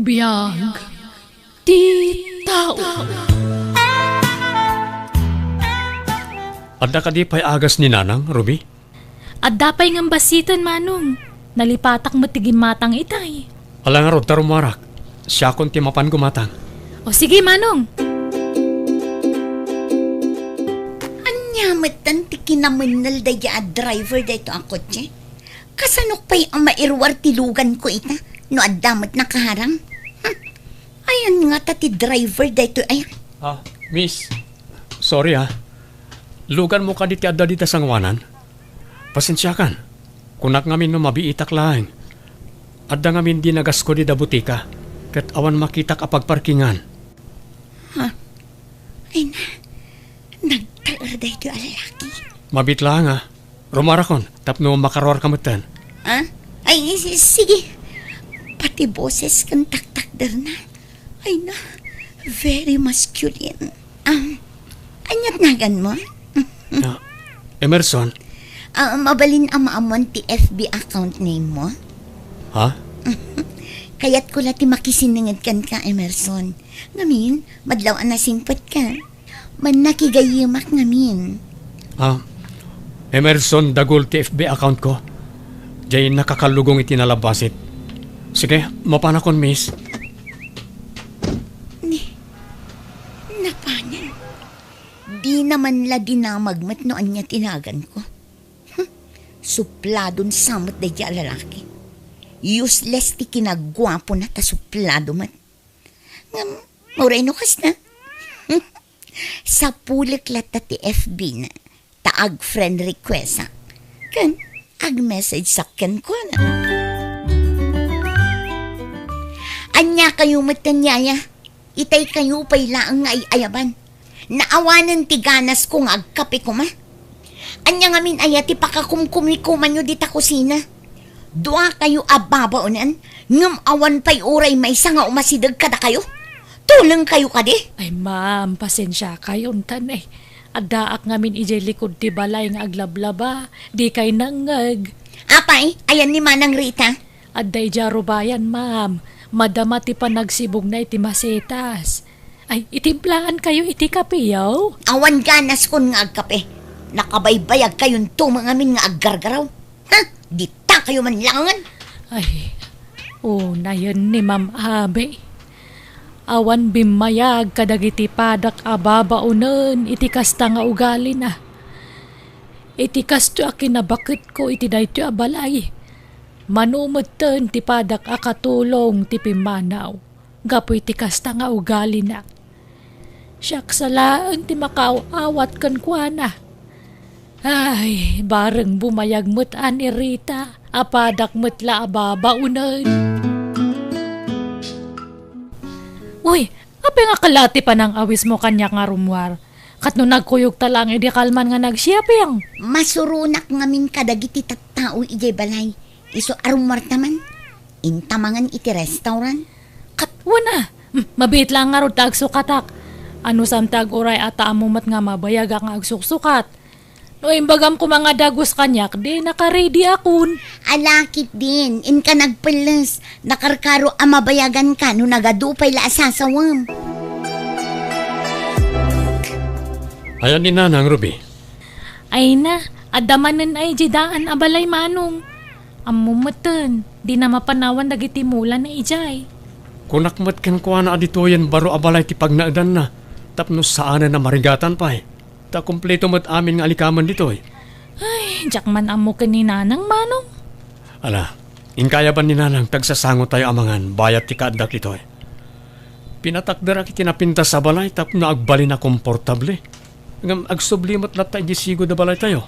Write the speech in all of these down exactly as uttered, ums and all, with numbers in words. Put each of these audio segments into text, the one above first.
Biag ti tao. Adda kadi pay agas ni Nanang, Ruby? Adda pay ngem basiten, Manong. Nalipatak met ti gimmatang itay. Ala ngarud ta rumuarak. Siakon ti mapan gumatang. O sige, Manong. Ania metten ti kinamennel daydi a driver daytoy a kotse? Kasanok pay a mairuar ti luganko ita no adda met nakaharang? Hmm. Ayan ngata ti driver daytoy aya. Ah, miss. Sorry, ah. Luganmo kadi ti adda dita sangoanan? Pasensiakan. Kunak ngamin no mabiitak laeng. Adda ngamin di nagasko dida butika, ket awan makitak a pagparkingan. Ha? Ay na, nagtaer daytoy a lalaki. Mabiit laeng, ah. Rumarakon, tapno makaruarka metten. Ah? Ay, si-, sige. Pati boses ken taktakderna. Ay na, very masculine. Ah, aniat naganmo? Ah, Emerson. Ah, mabalin a maammoan ti F B account name mo? Ha? Kayatko la ti makisinenged kenka, Emerson. Ngamin, madlaw a nasingpetka. Mannakigayyemak ngamin. Ah, Emerson Dagul ti F B account ko. Jay nakakallugong iti nalabbasit. Sige, mapanakon, miss. Ni, napanan. Dina man la dinamag met no ania ti naganko. Hmm, supladon sa met daydi a lalaki. Useless ti kinaguapona ta suplado met. Ngem, uray no kasta. Sapulek latta ti F B na, ta ag-friend request-ak. Ken ag-message-ak kenkuana. Ania kayo met ken yaya? Itay kayo pay laeng nga ay-ayaban. Naawanen ti ganasko nga agkape koma. Ania ngamin aya ti pakakumkumikomanyo dita kusina? Dua kayo a babaonen, ngem awan pay uray maysa nga umasideg kadakayo? Tuleng kayo kadi? Ay, ma'am, pasensia kayo, untan, eh. Addaak ngamin idiay likud ti balay nga aglablaba, di kay nangngeg. Apay, ayan ni Manang Rita? Adda idiay rubayan, ma'am. Madama ti panagsibugna iti masetas. Ay, itimplaan kayo iti kape, yaw? Awan ganaskon nga agkape. Nakabaybayag kayon to mangamin nga aggargaraw. Ha? Dita kayo man langan? Ay, unayen ni Ma'am Abi. Awan bimmayag kadagiti padak a babaonen iti kasta nga ugalina. Iti kastoy a kinabaketko iti daytoy a balay, mano metten ti padak a katulong ti pimmanaw gapu iti kasta nga ugalina. Siak sa laeng ti makaaw-awat kenkuana. Ay, bareng bumayag met a ni Rita, a padak met la a babaonen. Uy, apay nga kala ti panang-awismo kaniak nga rummuar? Ket no nagkuyogta laeng idi kalman nga nag-shopping? Masuronak ngamin kadagiti tattao idiay balay. Isu a rummuarta man, inta mangan iti restaurant. Ket wen a, hmm, mabiit laeng ngarud ta agsukatak. Anusam ti aguray a ta ammo met nga mabayagak nga agsuksukat. No imbagam koma nga dagus kaniak, di naka-ready akon. Ala ketdin, inka nagpelles. Nakarkaro a mabayaganka no nagadu pay la a sasawem. Ayan ni Nanang, Ruby. Ay na, adda manen ay di daan a balay, Manong. Ammo metten, di na mapanawan dagiti mulana idiay. Kunak met kenkuana a ditoyen baro a balay ti pagnaedanna, tapno saanen a marigatan pay. Ta kumpleto met amin nga alikamen ditoy. Ay, diak man ammo ken ni Nanang, Manong. Ala, inkayaban ni Nanang, tagsasangotayo a mangan bayat ti kaaddak ditoy. Pinatakderak iti napintas a balay tapno agbalin a komportable. Ngem agsubli met latta idiay sigud a balaytayo.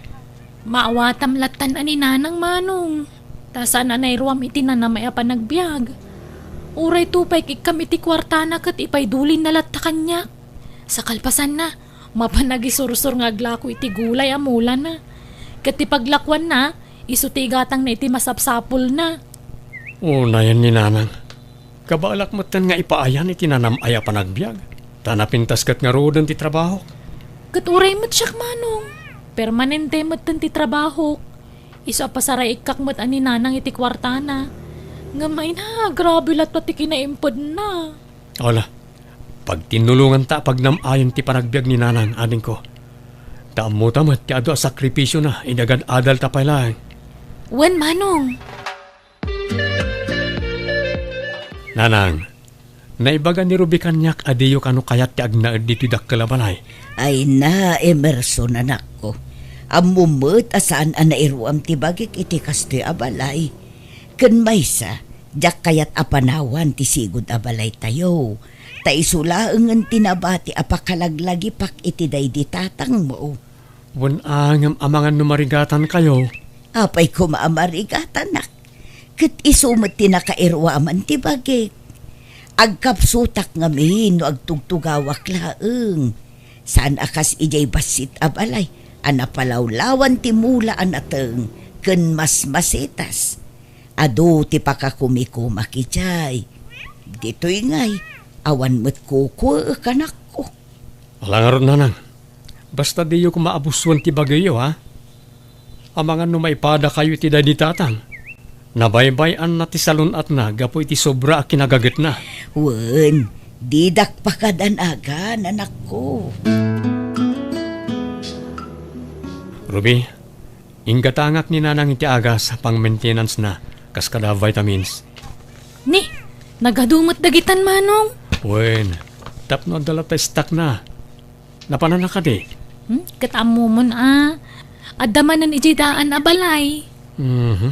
Maawatam lattan a ni Nanang, Manong. Ta saan a nairuam iti nanamay a panagbiag. Uray tupay ikkam iti kuartana ket ipaidulinna latta kaniak. Sa kalpasanna, mapan agisursor nga aglako iti gulay a mulana. Ket ti paglakuanna, isu ti igatangna iti masapsapulna. Unayen ni Nanang. Kabaelak metten nga ipaayan iti nanam-ay a panagbiag. Ta napintas ket ngaruden ti trabahok. Ket uray met siak, Manong. Permanente metten ti trabahok. Isu a pasarayikkak met a ni Nanang iti kuartana. Ngem ay na, grabe latta ti kinaimpedna. Ala, pagtinnulonganta a pagnam-ayen ti panagbiag ni Nanang, adingko. Ta ammota met ti adu a sakripisiona idi agad-adalta pay laeng. Wen, Manong. Nanang, naibaga ni Ruby kaniak a diyo kano kayat ti agnaed ditoy dakkel a balay. Ay na, Emerson, anakko. Ammom met a saan a nairuam ti bagik iti kastoy a balay. Ken maysa, diak kayat a panawan ti sigud a balaytayo. Ta isu laengen ti nabati a pakalaglagipak iti daydi tatangmo. Wen a, ngem amangan no marigatankayo. Apay koma a marigatanak? Ket isu met ti nakairuaman ti bagik. Agkapsutak ngamin no agtugtugawak laeng. Saan a kas idiay bassit a balay a napalawlawan ti mula a nateng ken masmasetas. Adu ti pakakumikumak idiay. Ditoy ngay, awan met kukuek, anakko. Ala ngarud, Nanang. Basta diyo koma abusoen ti bagiyo, ha? Amangan no maipadakayo iti daydi tatang. Nabaybay-anna ti salun-atna gapu iti sobra a kinagagetna. Wen, didak pakadanagan, anakko. Ruby, inggatangak ni Nanang iti agas a pang-maintenance-na kas kada vitamins. Ni, nagadu met dagitan, Manong. Wen, tapno adda latta stock-na. Napananna kadi? Hmm? Ket ammomon a, adda manen idiay daan a balay. Mhm.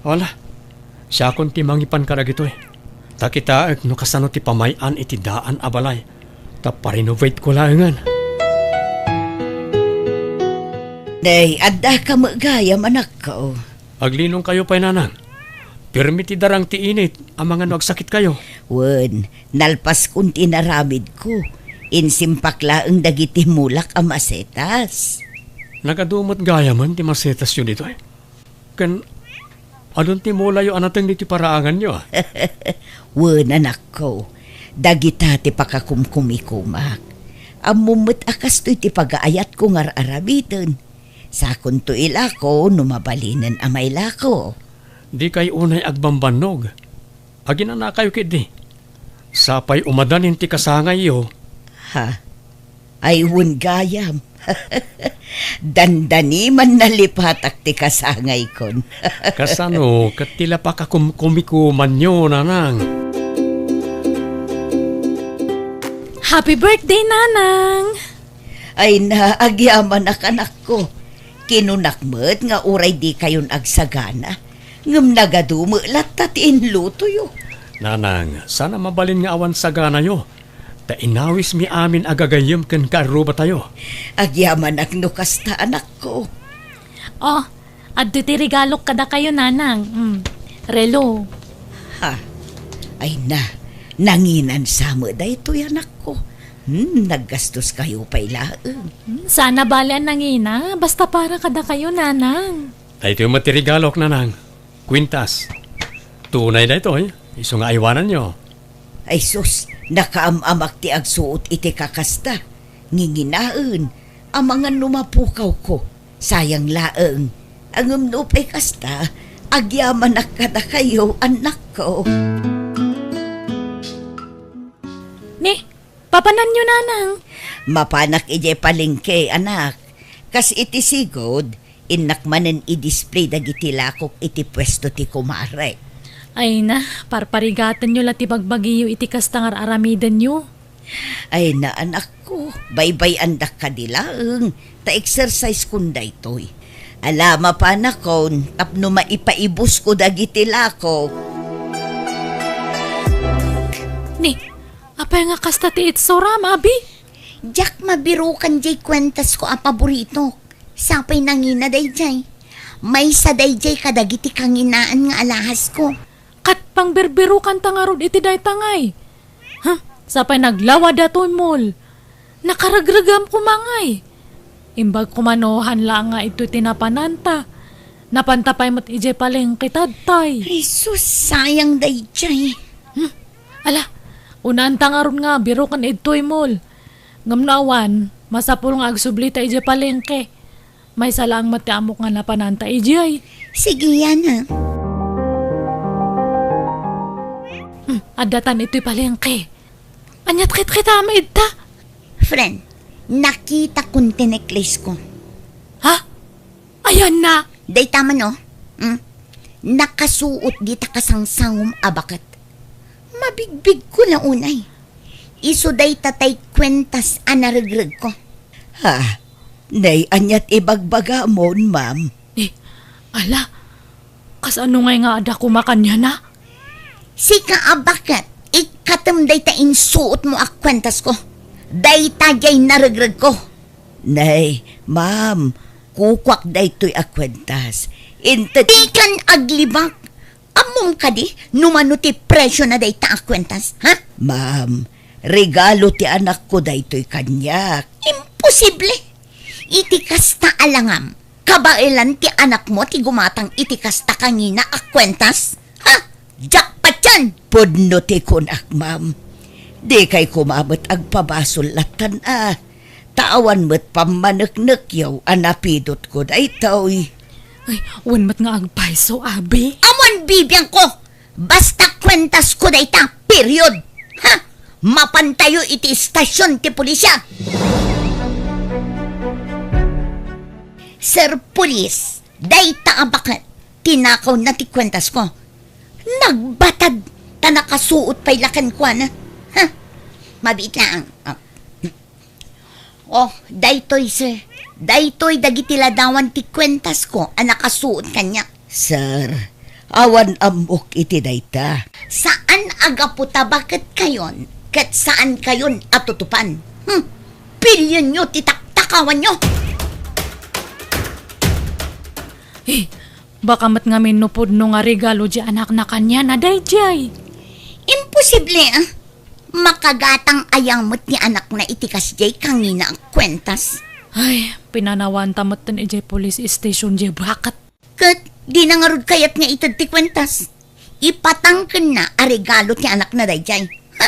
Wala. Siakon ti mangipan kadagitoy. Ta kitaek no kasano ti pamay-an iti daan a balay. Ta pa-renovate ko laengen. Nay, adda ka met gayam, anakko. Aglinongkayo pay, Nanang. Pirmi ti darang ti init, amangan no agsakitkayo. Wen, nalpaskon ti inaramidko. Insimpak laeng dagiti mulak a masetas. Nagadu met gayamen ti masetasyo ditoy. Ken adun ti mulayo a nateng ditoy paraanganyo, a? Wen, anakko. Dagita ti pakakumkumikumak. Ammom met a kastoy ti pagaayatko nga ar-aramiden. Sakonto ilako no mabalinen a mailako. Dikay unay agbambannog. Aginanakayo ketdi. Sapay umadanin ti kasangayyo. Ha? Ay, wen gayam. Dandani man nalipatak ti kasangaykon. Kasano ket ti la pakakumkumikumanyo, Nanang? Happy birthday, Nanang! Ay na, agyamanak, anakko. Kinunak met nga uray dikayon agsagana, ngem nagadu met latta ti inlutoyo. Nanang, saan a mabalin nga awan saganayo, ta inawismi amin a gagayyem ken kaarrubatayo. Agyamanak no kasta, anakko. Oh, adda ti regalok kadakayo, Nanang. Mm, relo. Ha? Ay na, nanginan sa met daytoy, anakko. Hmm, naggastoskayo pay laeng. Hmm, saan a bale a nangina, basta para kadakayo, Nanang. Daytoy met ti regalok, Nanang. Kwintas. Tunay daytoy, isu nga aywananyo. Ay sus, nakaam-amak ti agsuot iti kakasta. Nginginaen, amangan no mapukawko. Sayang laeng. Ngem no pay kasta, agyamanak kadakayo, annakko. Ni, papananyo, Nanang? Mapanak idiay palengke, anak. Kas iti sigud, innak manen i-display dagiti lakok iti puesto ti kumarek. Ay na, parparigatenyo la ti bagbagiyo iti kasta nga ar-aramidenyo. Ay na, anakko, baybay-andak kadi laeng, ta exercise-kon daytoy. Ala, mapanakon tapno maipaibusko dagiti lakok. Ni, apay nga kasta ti itsuram, abi? Diak mabirukan diay kuentasko a paboritok. Sapay nangina daydiay. Maysa daydiay kadagiti kanginaan nga alahasko. Ket pangbirbirukanta ngarud iti dayta ngay. Huh? Sapay naglawa datoy mall. Nakaregregam koma ngay. Imbag koma no han laeng nga idtoy ti napananta. Napanta pay met idiay palengke ta adtoy. Ay sus, sayang daydiay. Hmm? Ala, unanta ngarud nga biruken idtoy mall. Ngem no awan, masapul nga agsublita idiay palengke. Maysa laeng met ti ammok nga napananta idiay. Sige, Yana. Addatan itoy palengke. Aniat kitkita met ita? Friend, nakitakon ti necklace ko. Ha? Ayanna? Dayta man, oh. Hmm? Nakasuot dita kasangsangom a baket. Mabigbigko la unay. Isu dayta tay kuentas a naregregko. Ha? Nay, aniat ibagbagam, ma'am? Eh, ala, kasano ngay nga adda koma kaniana? Sika a baket, ikkatem dayta insuotmo a kuentasko. Dayta diay naregregko. Nay, ma'am, kukuak daytoy a kuentas. Inted— Dikan aglibak. Ammom kadi no mano ti presiona dayta a kuentas, ha? Ma'am, regalo ti anakko daytoy kaniak. Imposible! Iti kasta a langam, kabaelan ti anakmo ti gumatang iti kasta kangina a kuentas? Ha? Jackpot yan! Pudno ti kunak, ma'am. Dikay koma met agpabasol lattan a. Ta awan met pammaneknekyaw a napidotko daytoy. Ay, wen met nga agpayso, abi. Awan bibiangko! Basta kuentasko dayta, period! Ha? Mapantayo iti istasion ti pulisya! Sir Police, dayta a baket, tinakawna ti kuentasko. Nagbatad ta nakasuot pay la kenkuana. Ha? Mabiit laeng. Oh. Oh, daytoy, sir. Daytoy dagiti ladawan ti kuentasko a nakasuot kaniak. Sir, awan ammok iti dayta. Saan a gapu ta baketkayon ket saankayon a tutupan. Hmm. Pilionyo ti taktakawanyo! Eh, baka met ngamin no pudno nga regalo ti anakna kaniana daydiay. Imposible, ah. Makagatang aya met ni anakna iti kasdiay kangina a kuentas. Ay, pinanawanta metten idiay police station diay baket. Ket dina ngarud kayat nga ited ti kuentas. Ipatangkenna a regalo ti anakna daydiay. Ha?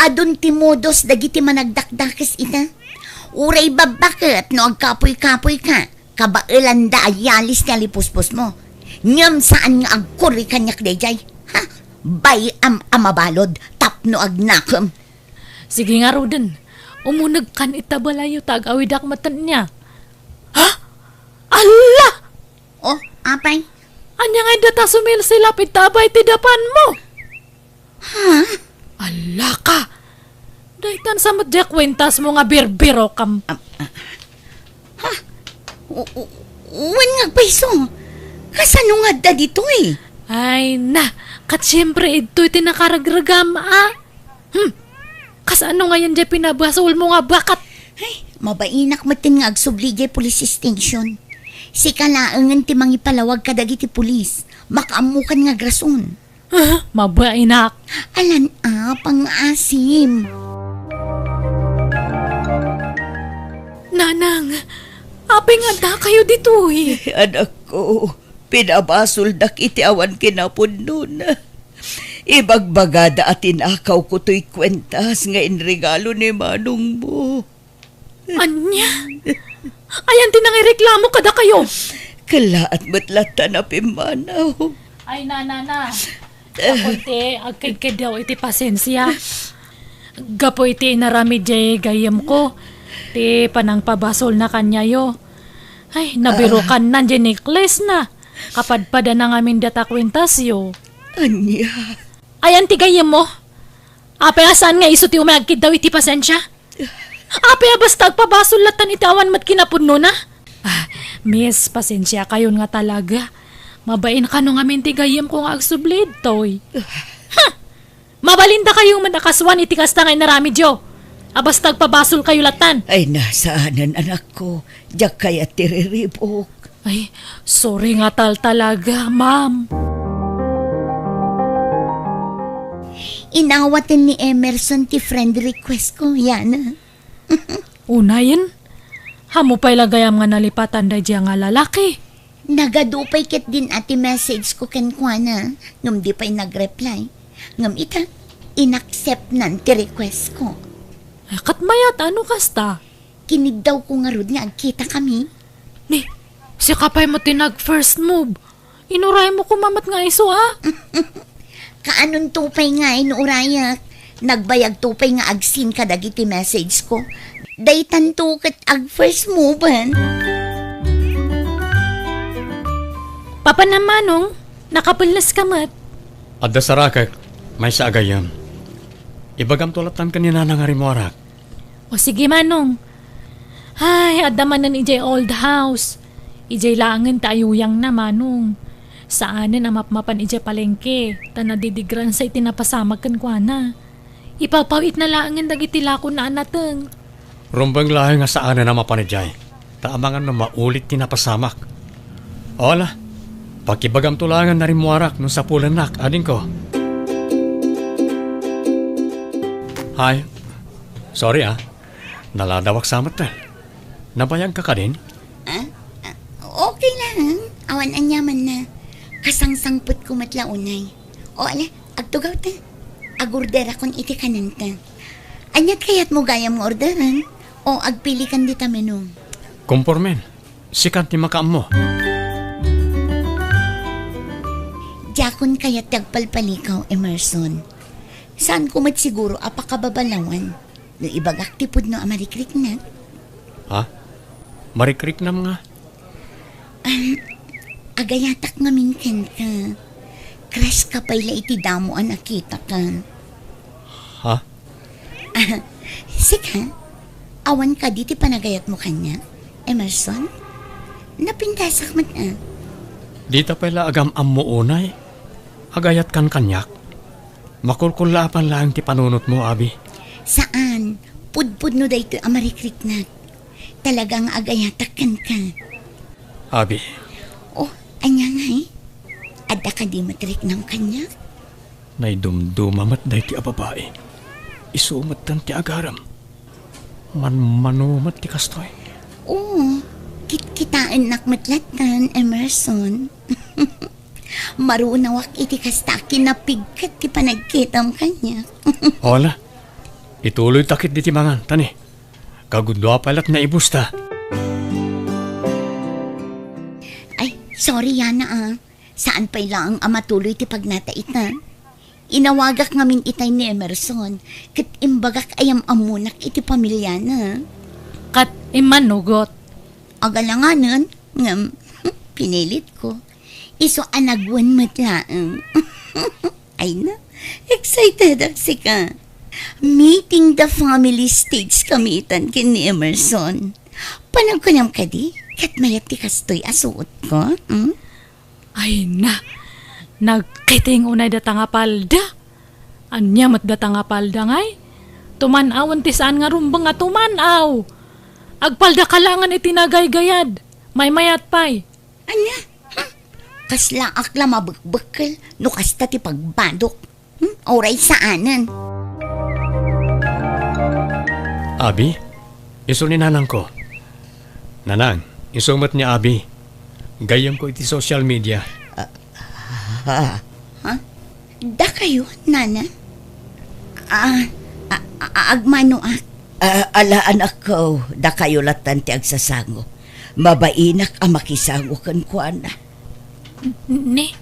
Adun ti modus dagiti managdakdakes ita. Uray babbaket no agkapuy-kapuy ka, kabaelanda a yalis ti alipuspos mo. Ngem saan nga agkurri kaniak daydiay. Ha? Bay-am a mabalud tapno agnakem. Sige ngaruden, umunegkan ita balayyo ta ag-awidak metten nia. Ha? Alla! Oh, apay? Ania nga adda ta sumilsilap ita abay ti dapanmo? Ha? Alla ka! Daytan sa met diay kuentasmo nga birbirokam. Ah, ah. Ha? U-, u-, wen nga agpayso. Kasano nga adda ditoy? Ay, na, ket siempre idtoy ti nakaregregam, a. Hmm. Kasano ngayen diay pinabasolmo nga baket? Ay, mabainak metten nga agsubli diay police station. Sika laengen ti mangipalawag kadagiti pulis. Makaammokan nga agrason. Ah, mabainak. Alan a, pangngaasim. Nanang, apay nga addakayo ditoy? Anakko, pinabasoldak iti awan kinapudnona. Ibagbagada a tinakawko toy kuentas nga inregalo ni manongmo. Ania? Ayan ti nangireklamo kadakayo? Kellaat met latta a pimmanaw. Ay, nanana. Gapu iti agkedkeddaw iti pasensia. Gapu iti inaramid diay gayyemko, ti panangpabasolna kaniayo. Ay, nabirokanna diay necklace na. Kapadpadana ngamin dayta kuentasyo. Ania? Ayan ti gayyemmo? Apay a saan nga isu ti umay agkiddaw iti pasensia? Apay a basta agpabasol lattan iti awan met kinapudnona? Ah, miss, pasensiakayon nga talaga. Mabain kano ngamin ti gayyemko nga agsubli ditoy. Ha! Mabalindakayo met a kasuan iti kasta nga inaramidyo. A basta agpabasolkayo lattan. Ay, na, saanen, anakko. Diak kayat ti riribuk. Ay, sorry nga tal talaga, ma'am. Inawaten ni Emerson ti friend request ko, Yana. Unayen, ammo pay la gayam nga nalipatan daydiay nga lalaki. Nagadu pay ketdin a ti message ko kenkuana, ngem di pay nag-reply. Ngem ita, inacceptnan ti request ko. Ay, ket mayat, ano kasta? Kiniddaw ko ngarud nga agkita kami. Ni, sika pay met ti nag-first move. Inuraymo koma met nga isu, a? Kaanonto pay ngay no urayak? Nagbayagto pay nga ag-seen kadagiti message ko. Daytanto ket ag-first mover. Papanam, Manong, nakapelles ka met. Adda sarakek, maysa a gayyem. Ibagamto lattan ken ni Nana nga rimmuarak. O sige, Manong. Ay, adda manen idiay old house. Idiay laengen ti ayuyangna, Manong. Saanen a mapmapan idiay palengke, ta nadidigransa iti napasamak kenkuana. Ipawpaw-itna laengen dagiti lakona a nateng. Rumbeng laeng nga saanen a mapan idiay, ta amangan no maulit ti napasamak. O ala, pakibagamto laengen a rimmuarak no sapulennak, adingko. Ay, sorry, ah. Naladawak sa met, eh. Nabayagka kadin? Ah? Ah, okay lang. Awan aniamanna. Kasangsangpetko met la unay. O, ala, agtugaw ta. Agorderakon iti kanenta. Aniat kayatmo gayam nga orderen? O agpilikan dita menu? Kompormen. Sikan ti makaammo. Diakon kayat ti agpalpalikaw, Emerson. Saanko met siguro a pakababalawan no ibagak ti pudno a marikriknak. Ha? Marikriknam nga? Um, agayatak ngamin kenka. Crush ka pay la iti damo a nakitaka. Ha? Ah, sika, awan kadi ti panagayatmo kaniak, Emerson? Napintasak met, ah. Dita pay la agam-ammo unay. Agayatkan kaniak. Makulkullaapan laeng ti panunotmo, Abi. Saan. Pudpudno daytoy a marikriknak. Talaga nga agayatak kenka. Abi. Oh, ania ngay? Adda kadi met riknam kaniak? Naidumduma met daytoy a babai. Isu metten ti agaram. Manmano met ti kastoy. Oo, kitkitaennak met lattan, Emerson. Marunawak iti kasta a kinapigket ti panagkitam kaniak. Hola, ituloy ta ketdi ti mangan, tani. Kagudua pay lat naibusta. Ay, sorry, Yana, ah. Saan pay laeng a matuloy ti pagnata ita? Inawagak ngamin itay ni Emerson, ket imbagak a yam-ammonak iti pamiliana. Ket immanugot. Agalanganen, ngem, pinilitko. Isu a nagwen met laeng. Ay na, excitedak sika. Meeting the family stage kami itan ken ni Emerson. Panagkunam kadi, ket mayat ti kastoy a suotko, hmm? Ay na, nagkiting unay data nga palda. Ania met data nga palda ngay? Tuman-awen ti saan nga rumbeng a tuman-aw. Agpalda ka laengen iti nagaygayad. Maymayat pay. Ania? Hmm? Kaslaak la mabekbekkel no kasta ti pagbadok. Hmm? Uray saanen. Abi, isu ni nanangko. Nanang, isu met ni Abi. Gayyemko iti social media. Ah, ha? Ha? Dakayo, Nana? Ah, a-, a-, agmanoak. Ah, ala, anakko, dakayo lattan ti agsasango. Mabainak a makisango kenkuana. N-, ne?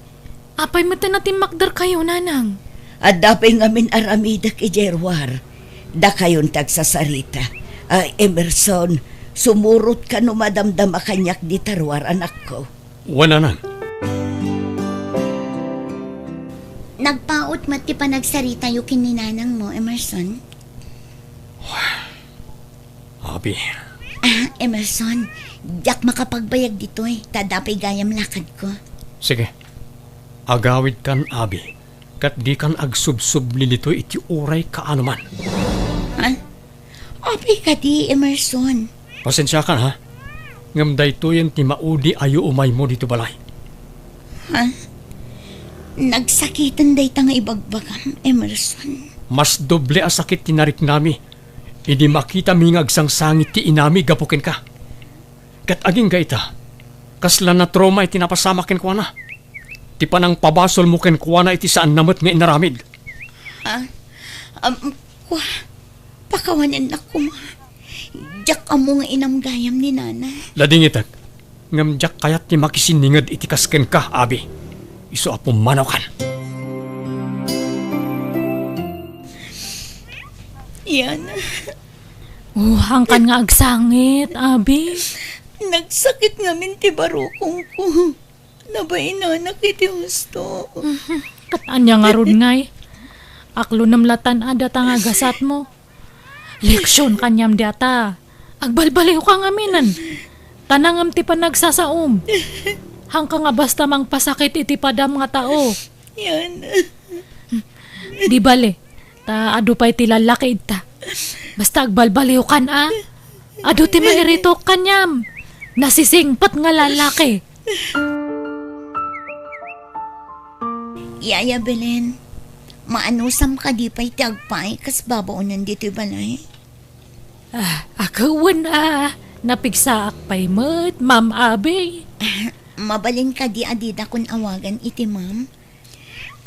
Apay met a natimmakderkayo, Nanang? Adda pay ngamin aramidek idiay ruar. Dakayon ti agsasarita. Ah, Emerson, sumurotka no madamdama kaniak dita ruar, anakko. Wen, Nanang. Nagpaut met ti panagsaritayo ken ni nanangmo, Emerson. Abi. Ah, Emerson, diak makapagbayag ditoy, ta adda pay gayam lakadko. Sige. Agawidkan, Abi, ket dikan agsubsubli ditoy iti uray kaanoman. Ha? Apay kadi, Emerson? Pasensiakan, ha? Ngem daytoyen ti maudi a yuumaymo ditoy balay. Ha? Nagsakiten dayta nga ibagbagam, Emerson. Mas doble a sakit ti nariknami idi makitami nga agsangsangit ti inami gapu kenka. Ket agingga ita, kasla natrauma iti napasamak kenkuana. Ti panangpabasolmo kenkuana iti saanna met nga inaramid. Ha? Um, kua, pakawanennak koma. Diak ammo nga inam gayam ni Nana. Ladingitek, ngem diak kayat ti makisinninged iti kas kenka, Abi. Isu a pummanawkan. Yan. Oh, hangkan nga agsangit, abi. Nagsakit ngamin ti barukongko. Nabainanak iti husto. Ket ania ngarud ngay? Aklonem latan a data nga gasatmo. Leksion kaniam diata. Agbalbaliwka ngamin. Tanangem ti panagsasaom. Hangka nga basta mangpasakit iti padam nga tao. Yan. Di bale, ta adu pay ti lallaki ita. Basta agbalbaliwkan a. Adu ti mairitok kaniam. Nasisingpet nga lallaki. Yaya Belen, maanusam kadi pay ti agpaay kas babaonen ditoy balay? Ah, a ket wen a, napigsaak pay met, Ma'am Abi. Mabalin kadi a didakon awagan iti ma'am?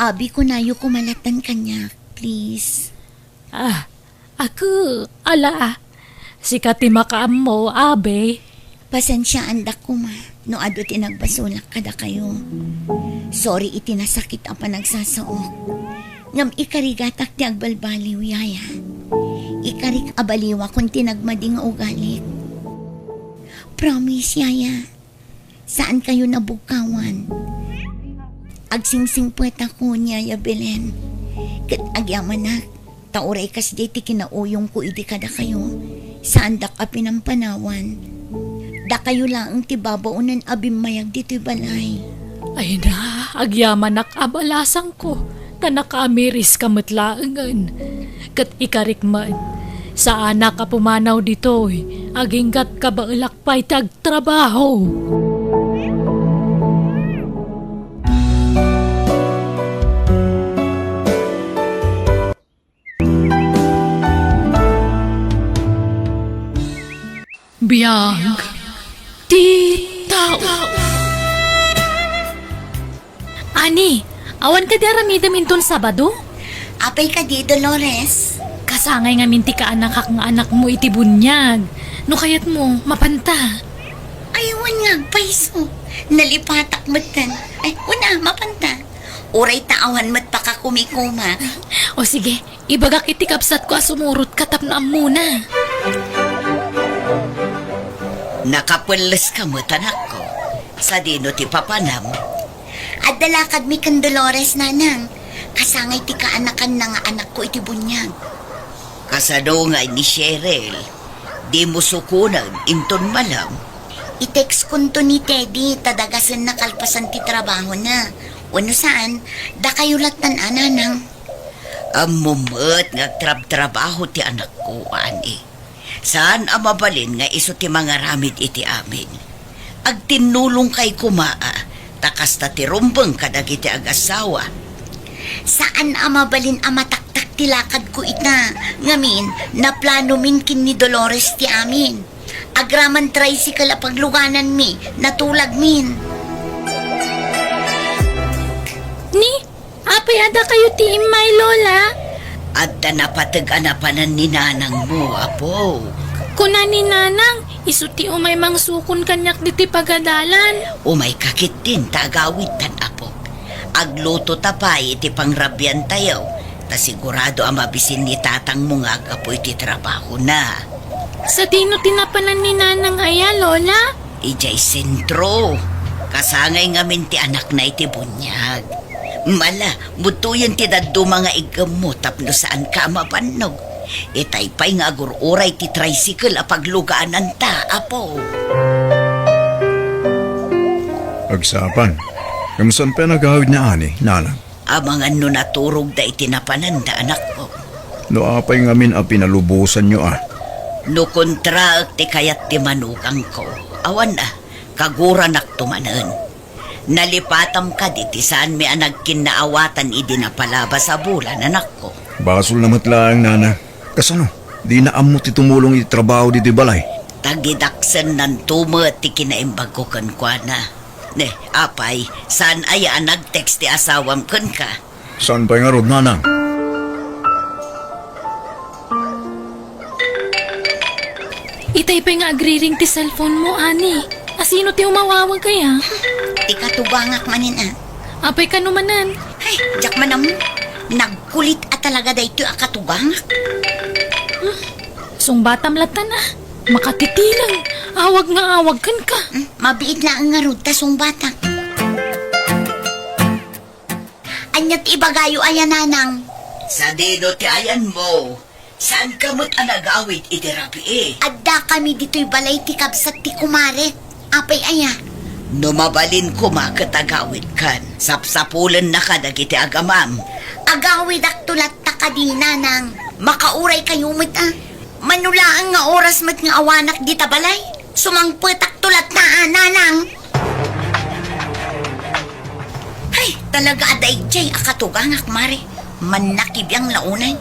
Abi, kunayo koma latta kaniak, please. Ah, a ket, ala, sika ti makaammo, Abi. Pasensiaandak koma no adu ti nagbasolak kadakayo. Sorry iti nasakit a panagsasaok. Ngem ikarigatak ti agbalbaliw, yaya. Ikarik a baliwakon ti nagmadi nga ugalik. Promise, yaya. Saan kayo nabugkawan. Agsingsingpetako, yaya Belen. Ket agyamanak, ta uray kasdiay ti kinauyongko idi kadakayo, saandak a pinampanawan. Dakayo laeng ti babaonen a bimmayag ditoy balay. Ay na, agyamanak a balasangko, ta nakaamiriska met laengen. Ket ikarik met, saanak a pumanaw ditoy, aginggat kabaelak pay ti agtrabaho. Biag ti tao. Ani, awan kadi aramidem inton Sabado? Apay kadi, Dolores? Kasangay ngamin ti kaanakak nga anakmo iti buniag. No kayatmo, mapanta. Ay, wen nga agpayso. Nalipatak metten. Ay, wen a, mapanta. Uray ta awan met pakakumikuma. O sige, ibagak iti kabsatko a sumurotka tapno ammona. Nakapelles ka met, anakko. Sadino ti papanam? Adda lakadmi ken Dolores, nanang. Kasangay ti kaanakanna nga anakko iti buniag. Kasano ngay ni Cheryl? Dimo sukonen inton malem? I-text konto ni Teddy ta dagasenna kalpasan ti trabahona. Wenno saan, dakayo lattan a, nanang. Ammom met nga agtrabtrabaho ti anakko, ani. Saan a mabalin nga isu ti mangaramid iti amin. Agtinnulongkay koma a, ta kasta ti rumbeng kadagiti agassawa. Saan a mabalin a mataktak ti lakadko ita, ngamin, naplanomin ken ni Dolores ti amin. Agraman tricycle a paglugananmi, natulagmin. Ni, apay a dakayo ti immay, Lola? Adda napateg a napanan ni nanangmo, apo. Kuna ni nanang, isu ti umay mangsukon kaniak ditoy pagadalan. Umayka ketdin ta agawidtan, apok. Aglutota pay iti pangrabiantayo, ta sigurado a mabisin ni tatangmo nga aggapu iti trabahona. Sadino ti napanan ni nanang aya, Lola? Idiay sentro. Kasangay ngamin ti anakna iti buniag. Mala, butoyen ti dadduma nga iggemmo tapno saanka a mabannog. Itay pay nga agur-uray ti tricycle a paglugananta, apo. Agsapa. Ngem saan pay a nagawid ni Ani, nanang? Amangan no naturogda iti napananda, anakko. No apay ngamin a pinalubosanyo a? No kontraek ti kayat ti manugangko, awan a, kaguranakto manen. Nalipatam kadi ti saanmi a nagkinnaawatan idi napalabas a bulan, anakko. Basolna met laeng, nana. Kasano? Dina ammo ti tumulong iti trabaho ditoy balay? Tagidaksennanto met ti kinaimbagko kenkuana. Ne, apay, saan aya a nag-text ti asawam kenka? Saan pay ngarud, nanang? Itay pay nga agriring ti cellphone mo, Ani. Asino ti umawawag aya? Ti katugangak manen a. Apay kano manen? Ay, diak man ammo. Nagkulit a talaga daytoy a katugangak. Sungbatam latta a. Makatitileng. Awag nga awag kenka. Hmm, mabiit laeng ngarud ta sungbatak. Ania ti ibagayo aya, nanang? Sadino ti ayanmo? Saanka met a nagawid iti rabii? Addakami ditoy balay ti kabsat ti kumare. Apay aya? No mabalin koma ket agawidkan, sapsapulennaka dagiti agamam. Agawidakto latta kadi, nanang. Makauraykayo met a. Mano laeng nga oras met nga awanak dita balay? Sumangpetakto latta a, nanang. Ay, talaga a daydiay a katugangak, mare. Mannakibiang la unay.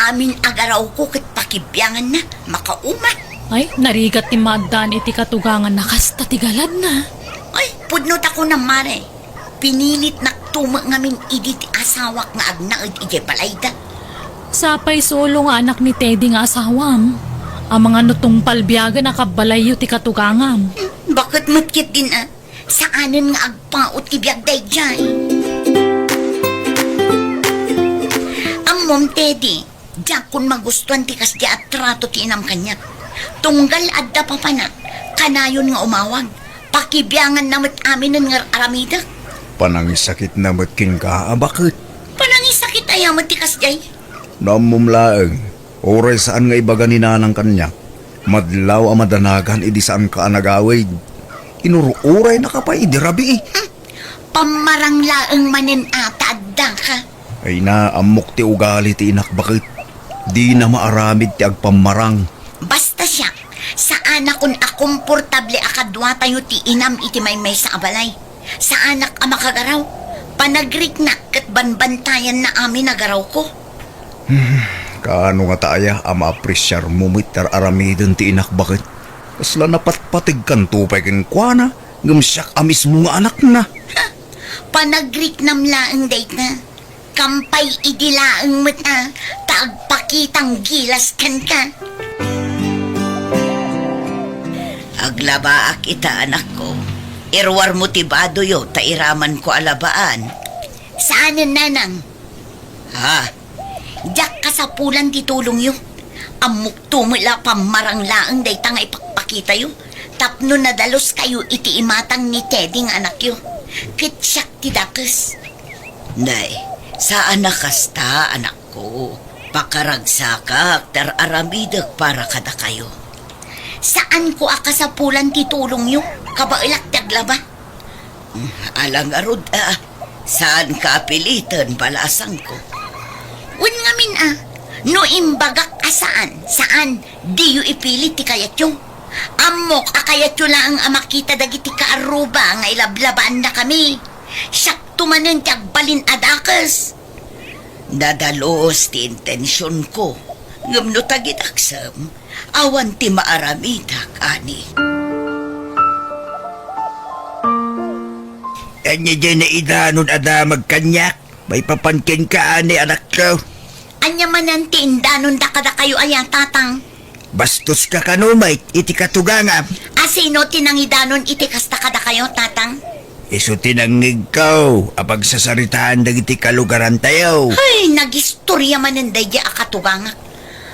Amin a garawko ket pakibianganna. Makauma. Ay, narigat ti maaddaan iti katuganganna kasta ti galadna. Ay, pudno ta kunam, mare. Pinilitnakto met ngamin idi ti asawak nga agnaed idiay balayda. Sapay solo nga anak ni Teddy nga asawam. Amangan no tungpal biagen a kabbalayyo ti katugangam. Hmm, baket met ketdin a. Saanen nga agpaut ti biag daydiay. Ammom, Teddy, diakon magustuan ti kasdi a trato ti inam kaniak. Tunggal adda papana, kanayon nga umawag. Pakibianganna met aminen nga aramidek. Panangisakitna met kenka a baket. Panangisakit aya met ti kasdiay? No ammom laeng, uray saan nga ibaga ni nanang kaniak, madlaw a madanagan idi saanka a nagawid. Inur-uraynaka pay idi rabii. Hmm. Pammarang laeng manen a ta addaka. Ay na, ammok ti ugali ti inak baket. Dina maaramid ti agpammarang. Basta siak, saanakon a komportable a kaduatayo ti inam iti maymaysa a balay. Saanak a makagaraw. Panagriknak ket banbantayanna amin a garawko. Hmm, kaano ngata aya a maapresiarmo met ti ar-aramiden ti inak baket? Kasla napatpategkanto pay kenkuana, ngem siak a mismo nga anakna. Ha! Panagriknam laeng dayta. Kampay idi laeng met a, ta agpakitang gilas kenka. Aglabaak ita, anakko. Iruarmo ti badoyo ta iramanko a labaan. Saanen, nanang? Ha? Diak kasapulan ti tulongyo. Ammokto met la pammarang laeng dayta nga ipakpakitayo tapno nadaluskayo iti imatang ni Teddy nga anakyo. Ket siak ti dakes. Nay, saan a kasta, anakko. Pakaragsakak ti ar-aramidek para kadakayo. Saanko a kasapulan ti tulongyo, kabaelak ti aglaba. Ala ngarud a, saanka a piliten, balasangko. Wen ngamin a, no imbagak a saan, saan, diyo ipilit ti kayatyo. Ammok a kayatyo laeng a makita dagiti kaarruba nga ilablabaannakami. Siakto manen ti agbalin a dakes. Nadalus ti intensionko, ngem no tagidaksem, awan ti maaramidak, ani. Ania diay naidanon a damag kaniak? Maipapan kenka, ani, anakko? Ania manen ti indanonda kadakayo aya, tatang? Bastoska kano met iti katugangam. A sino ti nangidanon iti kasta kadakayo, tatang? Isu ti nangngegko a pagsasaritaan dagiti kalugarantayo. Ay, nagistoria manen daydi a katugangak.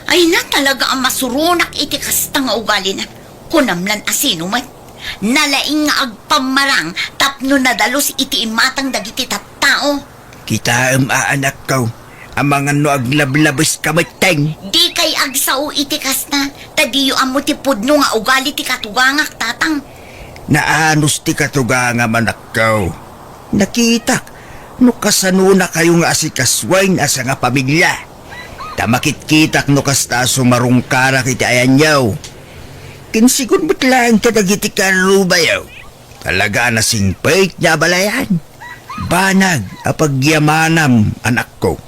Ay na, talaga a masuronak iti kasta nga ugalina. Kunam lan a sino met. Nalaing nga agpammarang tapno nadalus iti imatang dagiti tattao. Kitaem a, anakko, amangan no aglablabeska metten. Dikay agsao iti kasta, ta diyo ammo ti pudno nga ugali ti katugangak, tatang. Naanus ti katugangam, anakko. Nakitak no kasanonakayo nga asikasuen a sangapamilia. Ta makitkitak no kasta a sumarungkarak iti ayanyo. Kinsigun met laeng kadagiti kaarrubayo. Talaga a nasingpet nga abalayan. Banag a pagyamanam, anakko.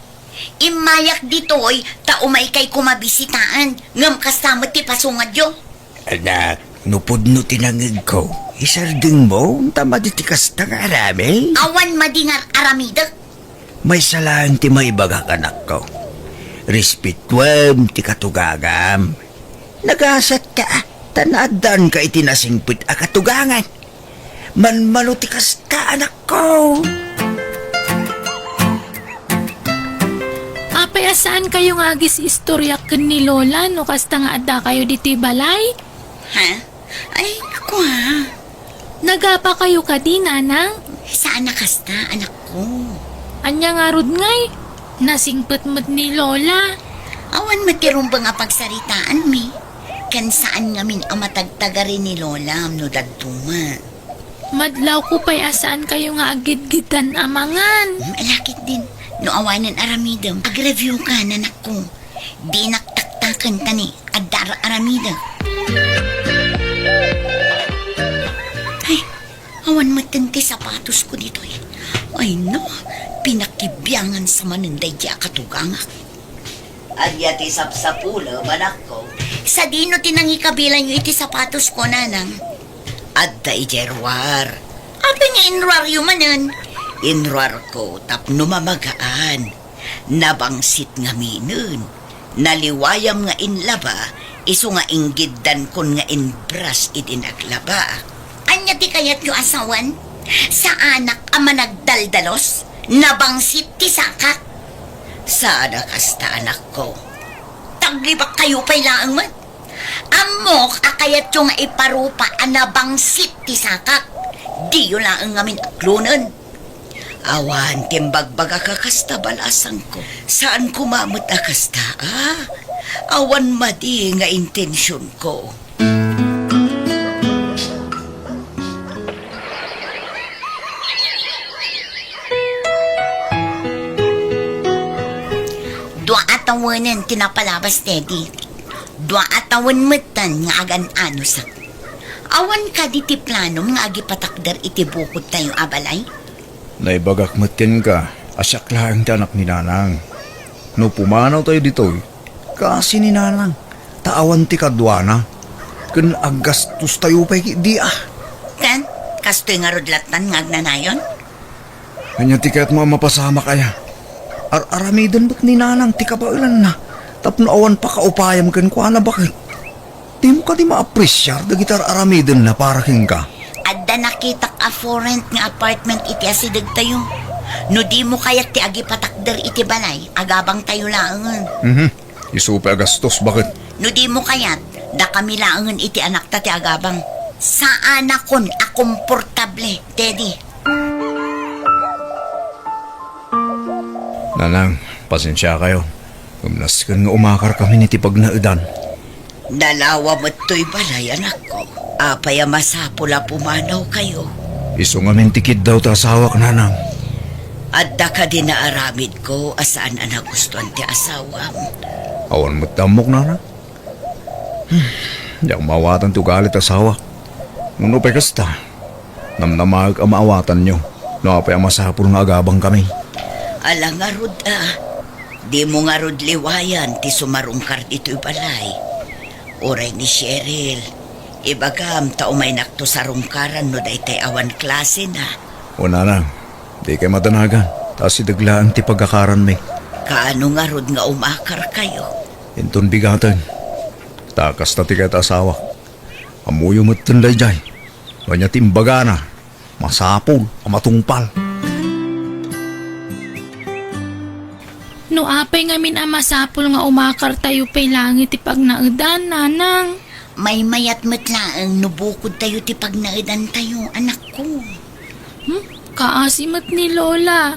Immayak ditoy ta umaykay koma bisitaen, ngem kasta met ti pasungadyo. Anak, no pudno ti nangngegko, isardengmo ta madi ti kasta nga aramid? Awan madi nga aramidek. Maysa laeng ti maibagak, anakko. Respetuem ti katugangam. Nagasat ta, ta naaddanka iti nasingpet a katugangan. Manmano ti kasta, anakko. Apay Kaya saan kayo nga agis-istorya ken ni Lola no kasta nga adda kayo ditoy balay? Ha? Ay, kua. Nagapa kayo kadi, Nanang? Saan a kasta, anakko. Ania ngarud ngay? Nasingpet met ni Lola. Awan met ti rumbeng a pagsaritaanmi. Ken saan ngamin a matagtagari ni Lola no dadduma. Madlawko pay a saan kayo nga aggidgiddan a mangan. Hmm, lakit din. No awanen aramidem, agreview ka, nanakko. Dinak taktaken ta ni adda ar-aramidek. Ay, awan metten ti sapatosko ditoy. Ay, no, pinakibiangan sa manen daydi a katugangak. Ania ti sapsapulem, anakko? Sadino ti nangikabilanyo iti sapatosko, nanang? Adda idiay ruar. Apay nga inruaryo manen? Inruarko tapno mamagaan. Nabangsit ngaminen. Naliwayam nga inlaba, isu nga inggiddankon nga inbras idi naglaba. Ania ti kayatyo a sawen? Saanak a managdaldalos? Nabangsit ti sakak. Saan a kasta, anakko. Taglibakkayo pay laeng met. Ammok a kayatyo nga iparupa a nabangsit ti sakak. Diyo laeng ngamin aklonen. Awan ti imbagbagak a kasta, balasangko. Saan koma met a kasta, a? Awan madi nga intensionko. Dua a tawenen ti napalabas, Teddy. Dua a tawen metten nga agan-anusak. Awan kadi ti planom nga agipatakder iti bukodtayo a balay? Naibagak met kenka a siak laeng ti anak ni Nanang. No pumanawtayo ditoy, kaasi ni Nanang, ta awan ti kaduana, ken aggastostayo pay ketdi a. Ken, kastoy ngarud lattan nga agnanayon? Ania ti kayatmo a mapasamak aya? Ar-aramiden met ni Nanang ti kabaelanna tapno awan pakaupayam kenkuana, baket. Dimo kadi maapresiar dagiti ar-aramidenna para kenka? Adda nakitak a for rent nga apartment iti asidegtayo. No dimo kayat ti agipatakder iti balay, agabangtayo laengen. Mhm. Isu pay a gastos, baket. No dimo kayat, dakami laengen iti anakta ti agabang. Saanakon a komportable, Teddy. Nanang, pasensiakayo. Ngem nasken nga umakarkamin iti pagnaedan. Nalawa met toy balay, anakko. Apay a masapul a pumanawkayo? Isu ngamin ti kiddaw ti asawak, Nanang. Adda kadi naaramidko a saan a nagustuan ti asawam? Awan met ti ammok, Nanang. Hmm, diak maawatan ti ugali ti asawak. Nupay kasta, namnamaek a maawatanyo no apay a masapul nga agabangkami. Ala ngarud a, dimo ngarud liwayan ti sumarungkar ditoy balay. Uray ni Cheryl, ibagam ta umaynakto sarungkaran no daytay awan klasena. O, Nanang, dikay madanagan, ta asideg laeng ti pagakaranmi. Kaano ngarud nga umakarkayo? Inton bigaten, ta kasta ti kayat ti asawak. Ammoyo metten daydiay. No ania ti imbagana, masapul a matungpal. No apay ngamin a masapul nga umakartayo pay laeng iti pagnaedan, Nanang? Maymayat met laeng no bukodtayo ti pagnaedantayo, anakko. Hmm? Kaasi met ni Lola.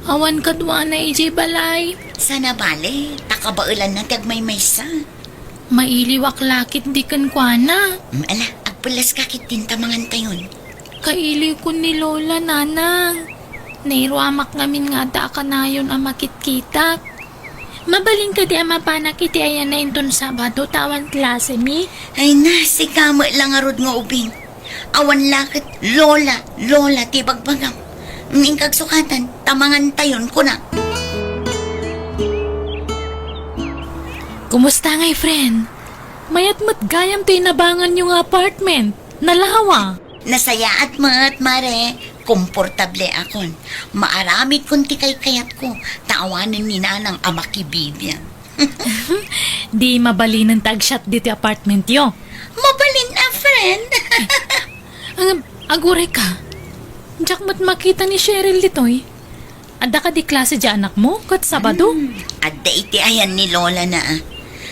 Awan kaduana idiay balay. Sana bale, ta kabaelanna ti agmaymaysa. Mailiwak la ketdi kenkuana. Mm, ala, agpelleska ketdin ta mangantayon. Kailiwkon ni Lola, Nanang. Nairuamak ngamin nga adda a kanayon a makitkitak. Mabalin kadi a mapanak iti ayanna inton Sabado ta awan klasemi? Ay na, sika met la ngarud nga ubing. Awan la ket Lola, Lola ti bagbagam. Inkag sukatan, ta mangantayon, kuna. Kumusta ngay, friend? Mayat met gayam ti inabanganyo nga apartment. Nalawa. Nasayaat met, Mare. Komportable akon. Maaramidkon ti kaykayatko, ta awanen ni Nanang a makibibiag. Di mabalinen ti agsiat ditoy apartmentyo? Mabalin a, friend. Ang, aguray ka. Diak met makita ni Cheryl ditoy. Adda kadi klase diay anakmo ket Sabado? Hmm, adda iti ayan ni Lola na, ah.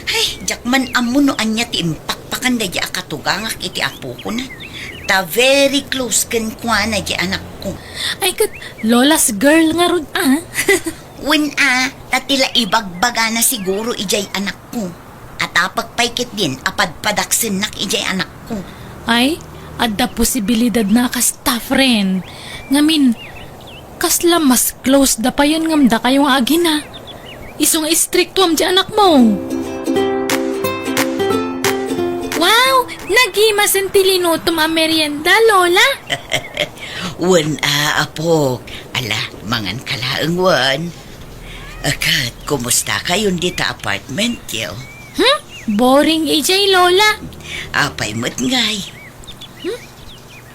Ay, diak man ammo no ania ti impakpakan daydiay a katugangak iti apokona. Ta very close kenkuana diay anakko. Ay, ket Lola's girl ngarud, ah. Wen, ah, ta ti la ibagbagana siguro idiay anakko. Atapek pay ketdin a padpadaksennak idiay anakko. Ay, adda posibilidad na a kasta, friend. Ngamin, kasla mas close da payen ngem dakayo nga agina. Isu nga istriktuam diay anakmo. Wow! Nagimasen ti linutom a merienda, Lola. Wen a, apok. Ala, mangan ka laeng wen. Ket, kumusta kayon dita apartment yo? Hmm? Boring idiay, Lola. Apay met ngay? Hmm?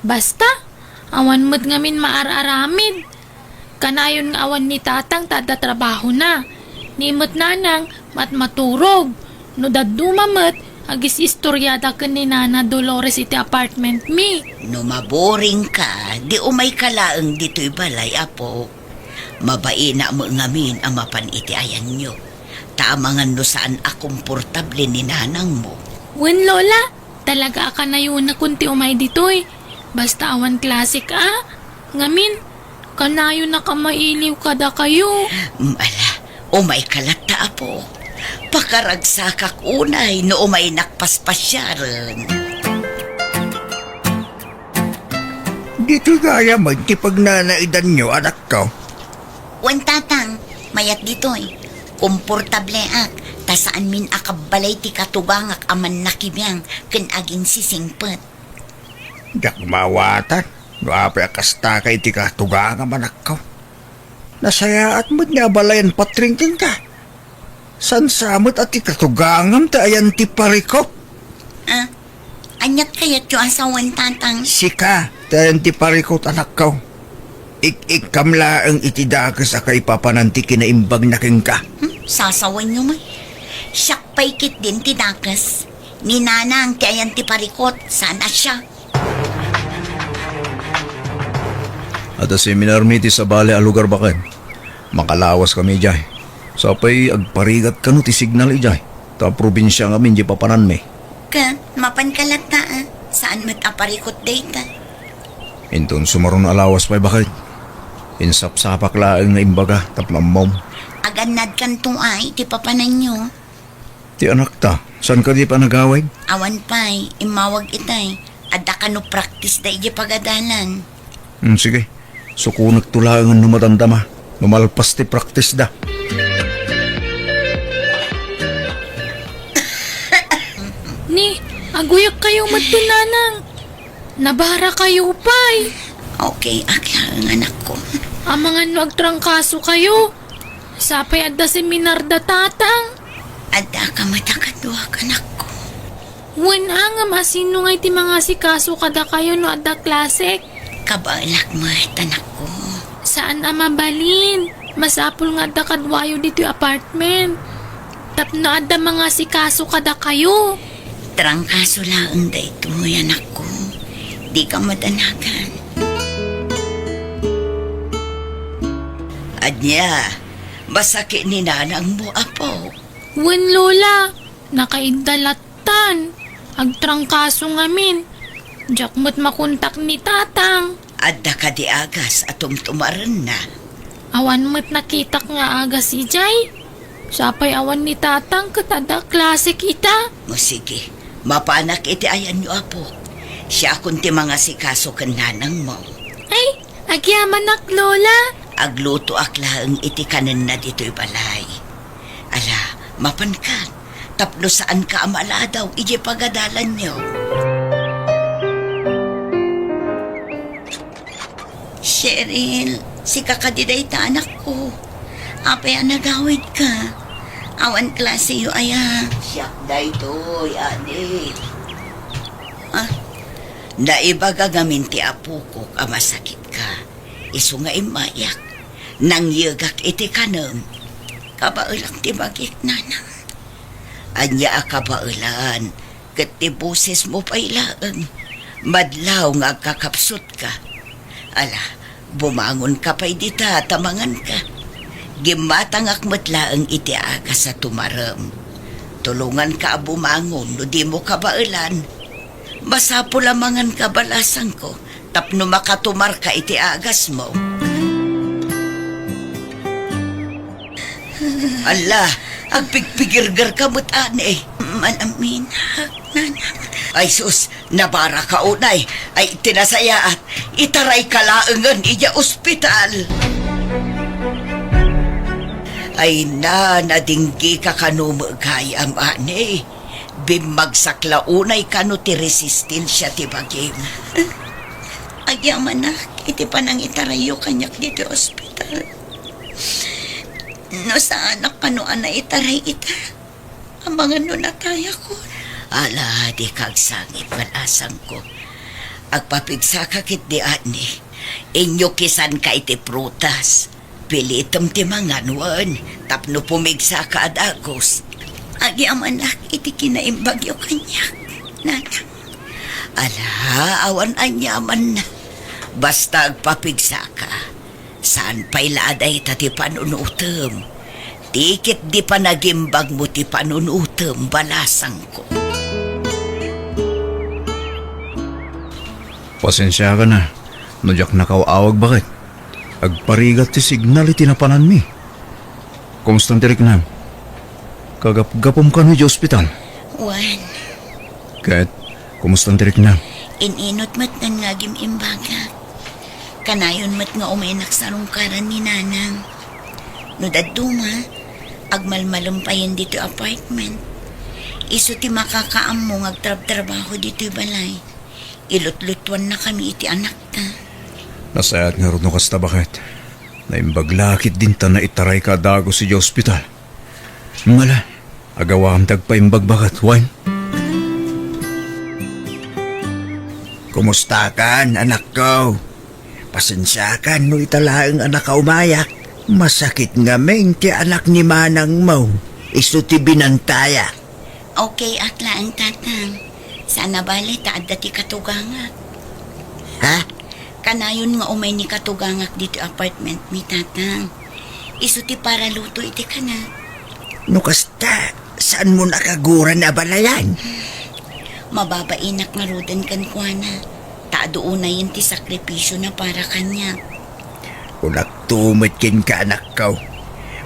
Basta, awan met ngamin maar-aramid. Kanayon nga awan ni Tatang ta adda trabahona. Ni met Nanang, mat-, maturog. No dadduma met, agis-istoriada ken ni Nana Dolores iti apartment mi. No maboring ka, di umay ka laeng ditoy balay, apo. Mabaina met ngamin a mapan iti ayanyo. Ta amangan no saan a komportable ni nanangmo. Wen, Lola, talaga a kanayonakon ti umay ditoy. Basta awan klasek a. Ngamin, kanayonak a mailiw kadakayo. Mm, ala, umay ka latta, apo. Pakaragsakak unay no umaynak paspasiaren. Ditoy gayam ti pagnanaidanyo, anakko. Wen, Tatang, mayat ditoy. Komportableak, ta saanmin a kabbalay ti katugangak a mannakibiang ken aginsisingpet. Diak maawatan no apay a kasta kay ti katugangam, anakko. Nasayaat met nga abalayan patring kenka. Saan sa met a ti katugangam ti ayan ti parikot? Ah, aniat kayatyo a sawen, Tatang? Sika ti ayan ti parikot, anakko. Ik-ikkam laeng iti dakes a kaipapanan ti kinaimbagna kenka. Hmm, sasawenyo met. Siak pay ketdin ti dakes. Ni Nanang ti ayan ti parikot, saan a siak. Adda seminar mi iti sabali a lugar baket. Makalawas kami idiay. Sapay agparigat kano ti signal idiay. Ta probinsia ngamin diay papananmi. Ket, mapan ka latta, ah. Saan met a parikot dayta? Inton sumaruno a lawas pay baket. Insapsapak laeng nga imbaga tapno ammom. Agannadkanto ay ti papananyo. Ti anakta, saan kadi panagawid? Awan pay, immawag itay. Adda kano practice da idiay pagadalan. Hmm, sige. Sukonekto laengen no madamdama. No malpas ti practice da. Ni, aguyek kayo met ti nanang. Nabara kayo pay. Okay, ak laeng, anakko. Amangan no agtrangkaso kayo. Sapay adda seminar da tatang. Adda ka met a kaduak, anakko. Wen a ngem a sino ngay ti mangasikaso kadakayo no adda klasek? Kabaelak met, anakko. Saan a mabalin. Masapul nga adda kaduayo ditoy apartment. Tapno adda mangasikaso kadakayo. Trangkaso laeng daytoy, anakko. Dika madanagan. Ania, masakit ni nanangmo, apo? Wen, Lola. Nakaidda lattan. Agtrangkaso ngamin. Diak met makontak ni tatang. Adda kadi agas a tumtumarenna? Awan met nakitak nga agas idiay. Sapay awan ni tatang ket adda klasek ita. O sige, mapanak iti ayanyo, apo. Siakon ti mangasikaso ken nanangmo. Ay, agyamanak, Lola. Aglutoak laeng iti kanenna ditoy balay. Ala, mapanka, tapno saanka a maladaw idiay pagadalanyo. Cheryl, sika kadi dayta, anakko. Apay a nagawidka? Awan klaseyo aya? Siak daytoy, adi. Ah, naibaga ngamin ti apokok a masakitka. Isu nga immayak. Nangyegak iti kanem. Kabaelak ti bagik, nanang. Ania a kabaelan? Ket ti bosesmo pay laeng, madlaw nga agkakapsutka. Ala, Bumangonka pay dita ta manganka. Gimmatangak met laeng iti agas a tumarem. Tulonganka a bumangon no dimo kabaelan. Masapul a manganka balasangko tapno makatumarka iti agasmo. Alla, agpigpigirgerka met, ani. Manaminak, nanang. Ay sus, nabaraka unay. Ay, ti nasayaat, itarayka laengen idiay ospital. Ay na, nadinggika kano met gayam, ani. Bimmagsak la unay kano ti resistensia ti bagim. Agyamanak iti panangitarayyo kaniak ditoy ospital. No saanak kano a naitaray ita, amangan no natayakon. Ala, dika agsangit, balasangko. Agpapigsaka ketdi, ani. Inyukisanka iti prutas. Pilitem ti mangan wen tapno pumigsaka a dagus. Agyamanak iti kinaimbagyo kaniak, nanang. Ala, awan aniamanna. Basta agpapigsaka. Saan pay la a dayta ti panunutem. Ti ketdi panagimbagmo ti panunutem, balasangko. Pasensiakan a, no diak nakaaw-awag, baket. Agparigat ti signal iti napananmi. Kumusta ti riknam? Kagapgapum kano idiay ospital? Wen. Ket, kumusta ti riknam? In-inut met nga agim-imbagak. Kanayon met nga umaynak sarungkaran ni nanang. No dadduma, agmalmalem payen ditoy apartment. Isu ti makakaammo nga agtrabtrabaho ditoy balay. Ilutlutuannakami iti anakta. Nasayaat ngarud no kasta, baket. Naimbag la ketdin ta naitarayka a dagus idiay ospital. Ngala, agawam ti agpaimbag, baket, wen? Kumustakan, anakko? Pasensiakan no ita laeng a nakaumayak. Masakit ngamin ti anak ni manangmo. Isu ti binantayak. Okay ak laeng, Tatang. Saan a bale ta adda ti katugangak. Ha? Kanayon nga umay ni katugangak ditoy apartment mi, Tatang. Isu ti paraluto iti kanak. No kasta, saanmon a kaguran a balayan? Mababainak ngaruden kenkuana, ta adu unayen ti sakripisiona para kaniak. Kunakto met kenka, anakko.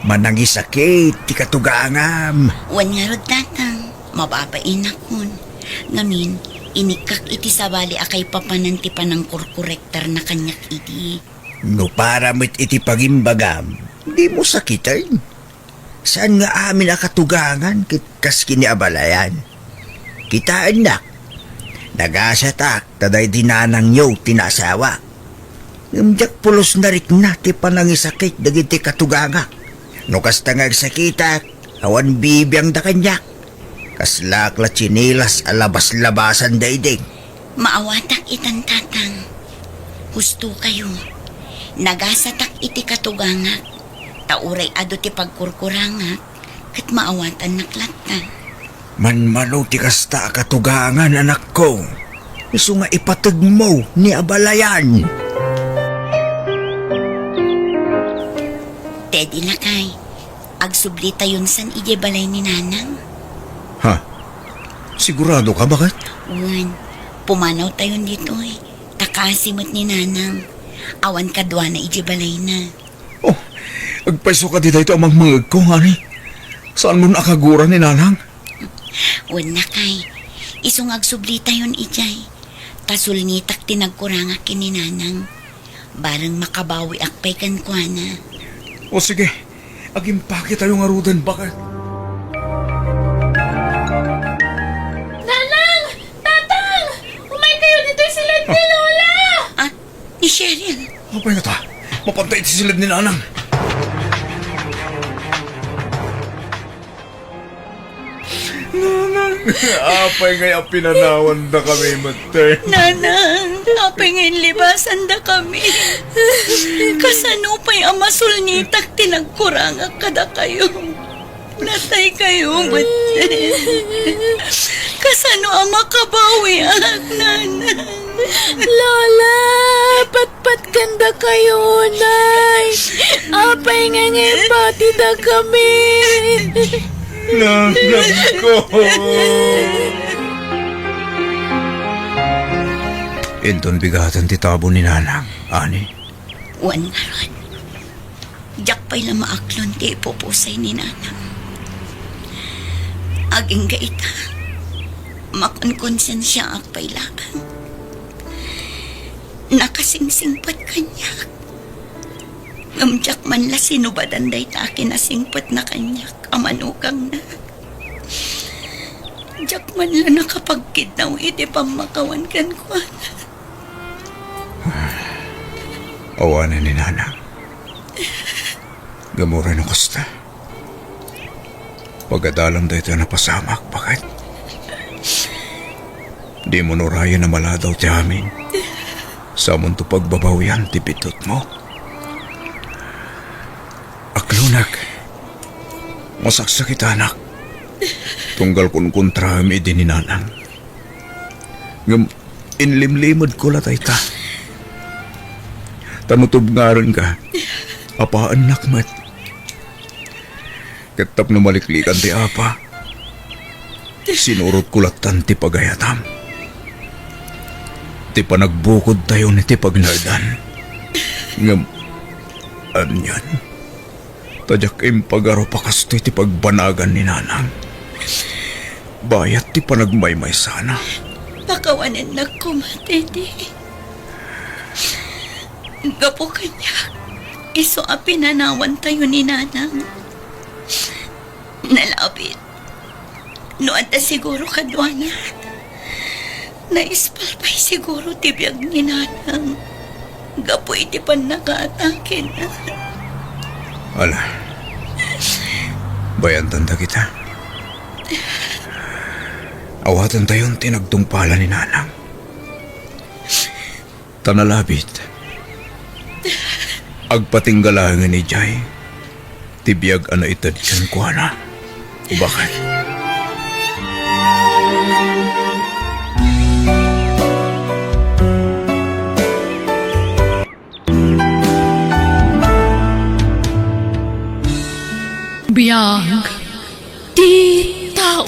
Manangisakit ti katugangam. Wen ngarud, Tatang, mababainakon. Ngamin, inikkak iti sabali a kaipapanan ti panangkorkorektarna kaniak idi. No para met iti pagimbagam, dimo sakiten. Saan nga amin a katugangan ket kas ken ni a balayan. Kitaennak, nagasatak ta daydi nanangyo ti naasawak. Ngem diak pulos narikna ti panangisakit dagiti katugangak. No kasta nga agsakitak, awan bibiangda kaniak. Kaslaak la tsinelas a labas-labasan daydi. Maawatak itan, Tatang. Husto kayo. Nagasatak iti katugangak. Ta uray adu ti pagkurkurangak, ket maawatannak latta. Manmano ti kasta a katugangan, anakko. Isu nga ipategmo ni a balayan. Teddy, lakay, agsublitayonsan idiay balay ni Nanang. Ha? Sigurado ka, baket? Wen, pumanawtayon ditoy. Ta kaasi met ni Nanang. Awan kaduana idiay balayna. Oh, agpayso kadi daytoy a mangmangegko, ngani? Saanmon a kaguran ni Nanang? Wen, lakay. Isu nga agsublitayon idiay. Ta sulnitak ti nagkurangak ken ni Nanang. Bareng makabawiak pay kenkuana. O sige, agimpaketayo ngaruden, baket. Nanang! Tatang! Umaykayo ditoy siled ni Lola! Ah, ni Cheryl. Apay ngata, mapanta iti siled ni Nanang. Nanang, apay ngay a pinanawandakami metten? Nanang, apay ngay inlibasandakami? Kasano pay a masulnitak ti nagkurangak kadakayo? Nataykayo metten. Kasano a makabawiak, Nanang? Lola, pat- At kanda kayo, Nay. Apay nga ngimbati da kami? Nanang ko. Inton bigaten ti tabo ni Nanang, ani? Wen ngarud, diak pay la maaklon ti ipupusay ni Nanang. Agingga ita, makonkonsensiaak pay laeng. Nakasingsingpet kaniak. Ngem diak man la sinubadan dayta a kinasingpetna kaniak a manukangna. Diak man la nakapagkidnaw iti pammakawan kenkuana. Awanen ni Nanang. Ngem uray no kasta, pagadalam daytoy a napasamak, baket. Dimo urayen a maladaw ti amin. Samonto pagbabawian ti biddutmo. Aklonek. Masaksakitanak. Tunggal kunkontraem idi ni Nanang. Ngem inlimlimedko la dayta. Ta no tubngarenka, apaennak met. Ket tapno maliklikan ti apa, sinurotko lattan ti pagayatam. Ti panagbukodtayon iti pagnaedan. Ngem, anian? Ta diak impagarup a kastoy ti pagbanagan ni Nanang. Bayat ti panagmaymaysana. Pakawanennak koma, Titi. Gapu kaniak, isu a pinanawantayo ni Nanang. Nalabit, no adda siguro kaduana, naispal pay siguro ti biag ni Nanang gapu iti pannakaataken. Ala, bayantan dagita. Awatentayon ti nagtungpalan ni Nanang. Ta nalabit, agpatingga laengen idiay ti biag a naited kenkuana. Baket. Biag ti tao.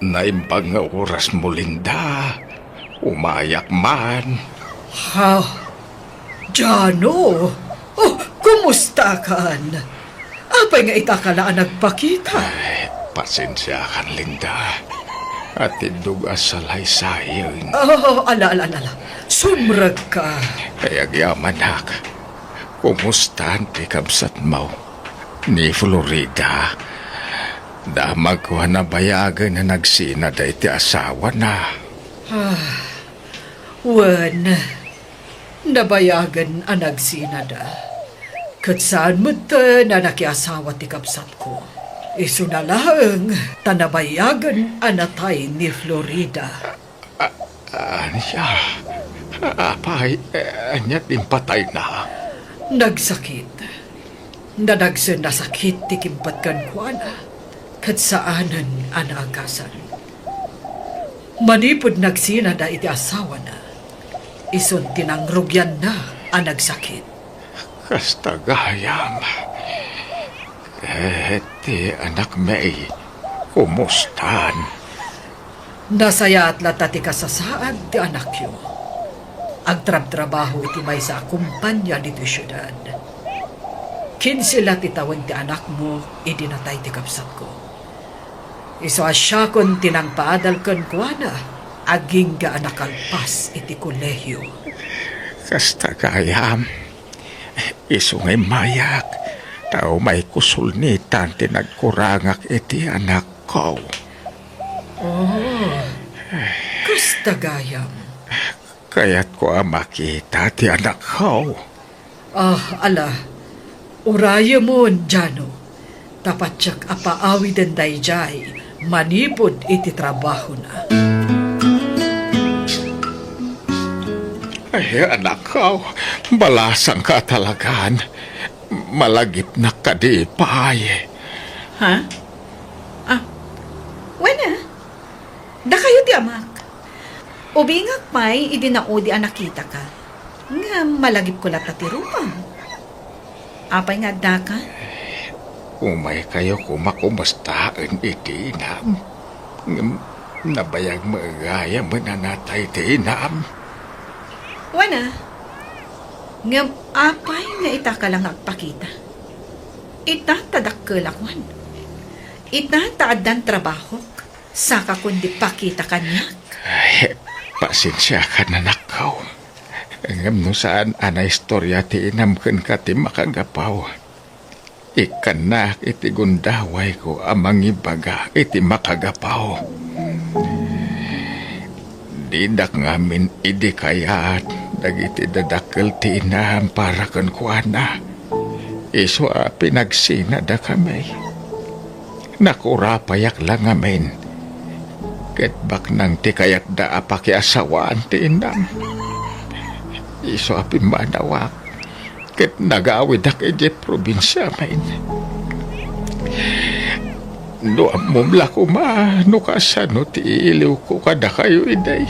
Naimbag nga orasmo, Linda. Umayak man. Ha? Jano? Oh, kumustakan? Apay nga itaka la a nagpakita? Ay, pasensiakan, Linda. Atiddog a salaysayen. Oh, ala, ala, ala, ala. Sumrekka. Ay, agyamanak. Kumustan ti kabsatmo? Ni Florida, damagko a nabayagen a nagsinada iti asawana. Ah, wen, nabayagen a nagsinada. Ket saan metten a nakiasawa ti kabsatko. Isuna laeng ta nabayagen a natay ni Florida. A-, ania? Apay, ania ti impatayna? Nagsakit. Nadagsen a sakit ti kimpet kenkuana, ket saanen a naagasan. Manipud nagsinada iti asawana, isun ti nangrugianna a nagsakit. Kasta gayam. Eh, ti anakmi, kumustan? Nasayaat latta ti kasasaad ti anakyo. Agtrabtrabaho iti maysa a kompania ditoy siudad. Kinse la ti tawen ti anakmo idi natay ti kabsatko. Isu a siakon ti nangpaadal kenkuana, agingga a nakalpas iti kolehio. Kasta gayam. Isu nga immayak, ta umayko sulnitan ti nagkurangak iti anakko. Oh, kasta gayam. Kayatko a makita ti anakko. Ah, ala, urayemon, Jano. Ta patiek a paawiden daydiay manipud iti trabahona. Ay, anakko, balasangka a talagan. Malagipnak kadi pay. Ha? Ah, wen a. Dakayo ti amak. Ubingak pay idi naudi a nakitaka. Ngem malagipko latta ti rupam. Apay nga addaka? Umaykayo koma kumustaen iti inam. Ngem nabayag met gayam a natay ti inam. Wen a, ngem apay nga itaka la nga agpakita? Ita ta dakkelak wen. Ita ta addan trabahok. Saka kundi pakita kaniak. Ay, pasensiakan, anakko. Ngem no saan a naistorya ti inam kenka ti makagapu, ikkannak iti gundawayko a mangibaga iti makagapu. Didak ngamin idi kayat dagiti dadakkel ti inam para kenkuana. Isu a pinagsinadakami. Nakurapayak la ngamin. Ket baknang ti kayatda a pakiasawaan ti innam. Isu a pimmanawak ket nagawidak idiay probinsiamin. No ammom la koma no kasano ti iliwko kadakayo idi.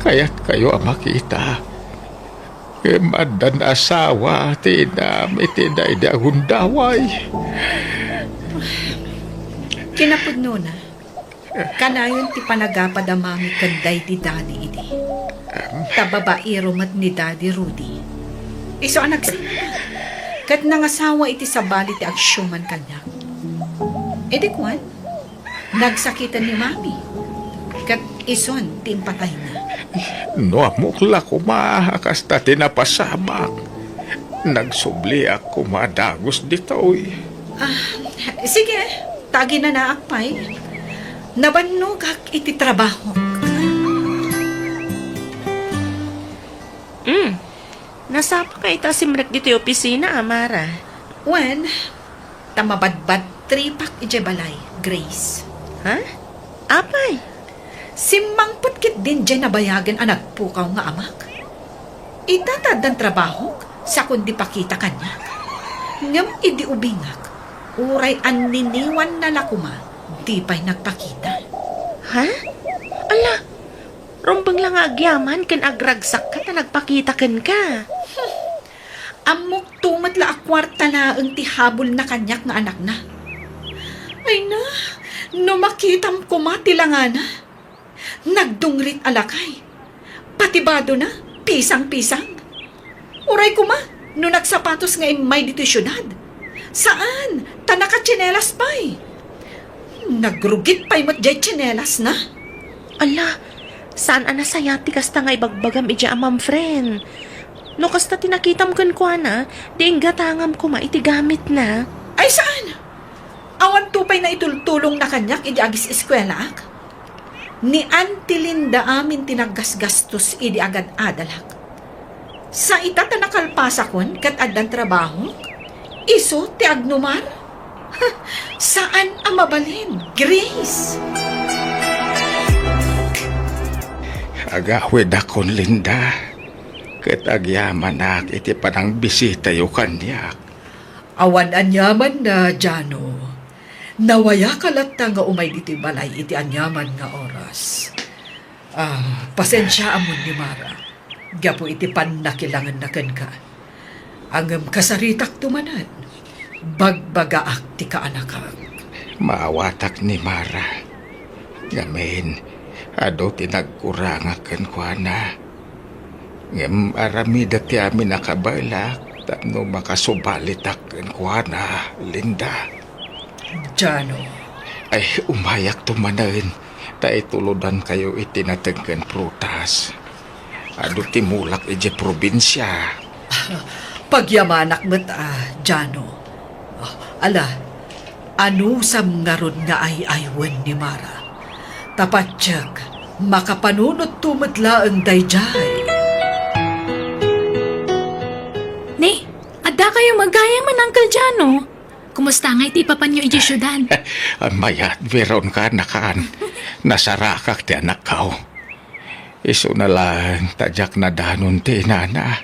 Kayatkayo a makita. Ngem addan asawa ti inam iti daydi a gundaway. Kinapudnona, kanayon ti panagapad a mami ken daydi Daddy idi. Ta babaero met ni Daddy Rudy. Isu a nagsinna. Ket nangasawa iti sabali ti agsiuman kaniak. Idi kuan, nagsakiten ni Mami, ket isun ti impatayna. No ammok la koma a kasta ti napasamak, nagsubliak koma dagus ditoy. Ah, sige, ta aginanaak pay. Nabannogak iti trabahok. Mm. Nasapaka ita a simrek ditoy opisina, Amara. Wen, ta mabadbadtripak idiay balay, Grace. Ha? Apay? Simmangpet ketdin diay nabayagen a nagpukaw nga amak. Ita ta addan trabahok, sakon di pakita kaniak. Ngem idi ubingak, uray anniniwanna la koma, di pay nagpakita. Ha? Ala, rumbeng la nga agyaman ken agragsakka ta nagpakita kenka. Ammokto met la a kuarta laeng ti habulna kaniak nga anakna. Ay na, no makitam koma ti langana. Nagdungrit a lakay. Pati badona, pisang-pisang. Uray koma, no nagsapatos nga immay ditoy siudad. Saan, ta nakatsinelas pay. Nagrugit pay met diay tsinelasna. Ala, saan a nasayaat ti kasta nga ibagbagam idiay amam, friend. No kasta ti nakitam kenkuana, di inggatangam koma iti gamitna. Ay, saan? Awanto pay naitultulongna kaniak idi agis-eskuelaak? Ni Auntie Linda amin ti naggasgastos idi agad-adalak. Sa ita ta nakalpasakon ket addan trabahok, isu ti agnumar? Saan a mabalin, Grace? Agawidakon, Linda, ket agyamanak iti panangbisitayo kaniak. Awan aniamanna, Jano. Nawayaka latta nga umay ditoy balay iti aniaman nga oras. Ah, pasensiaamon ni Mara. Gapu iti pannakilangenna kenka. Ngem kasaritakto manen, bagbagaak ti kaanakak. Maawatak ni Mara. Ngamin, adu ti nagkurangak kenkuana. Ngem aramidek ti amin a kabaelak tapno makasubalitak kenkuana, Linda. Jano. Ay, umayakto manen, ta itulodankayo iti nateng ken prutas. Adu ti mulak idiay probinsia. Pagyamanak met a, Jano. Ah, ala, anusam ngarud nga ay-aywen ni Mara? Ta patiek, makapanunotto met laeng daydiay. Ni, adda kayo met gayam, Uncle Jano. Kumusta ngay ti ipapanyo idiay siudad? Mayat, biron ka, nakan. Nasarakak ti anakko. Isuna laeng ta diak nadanon ti inana,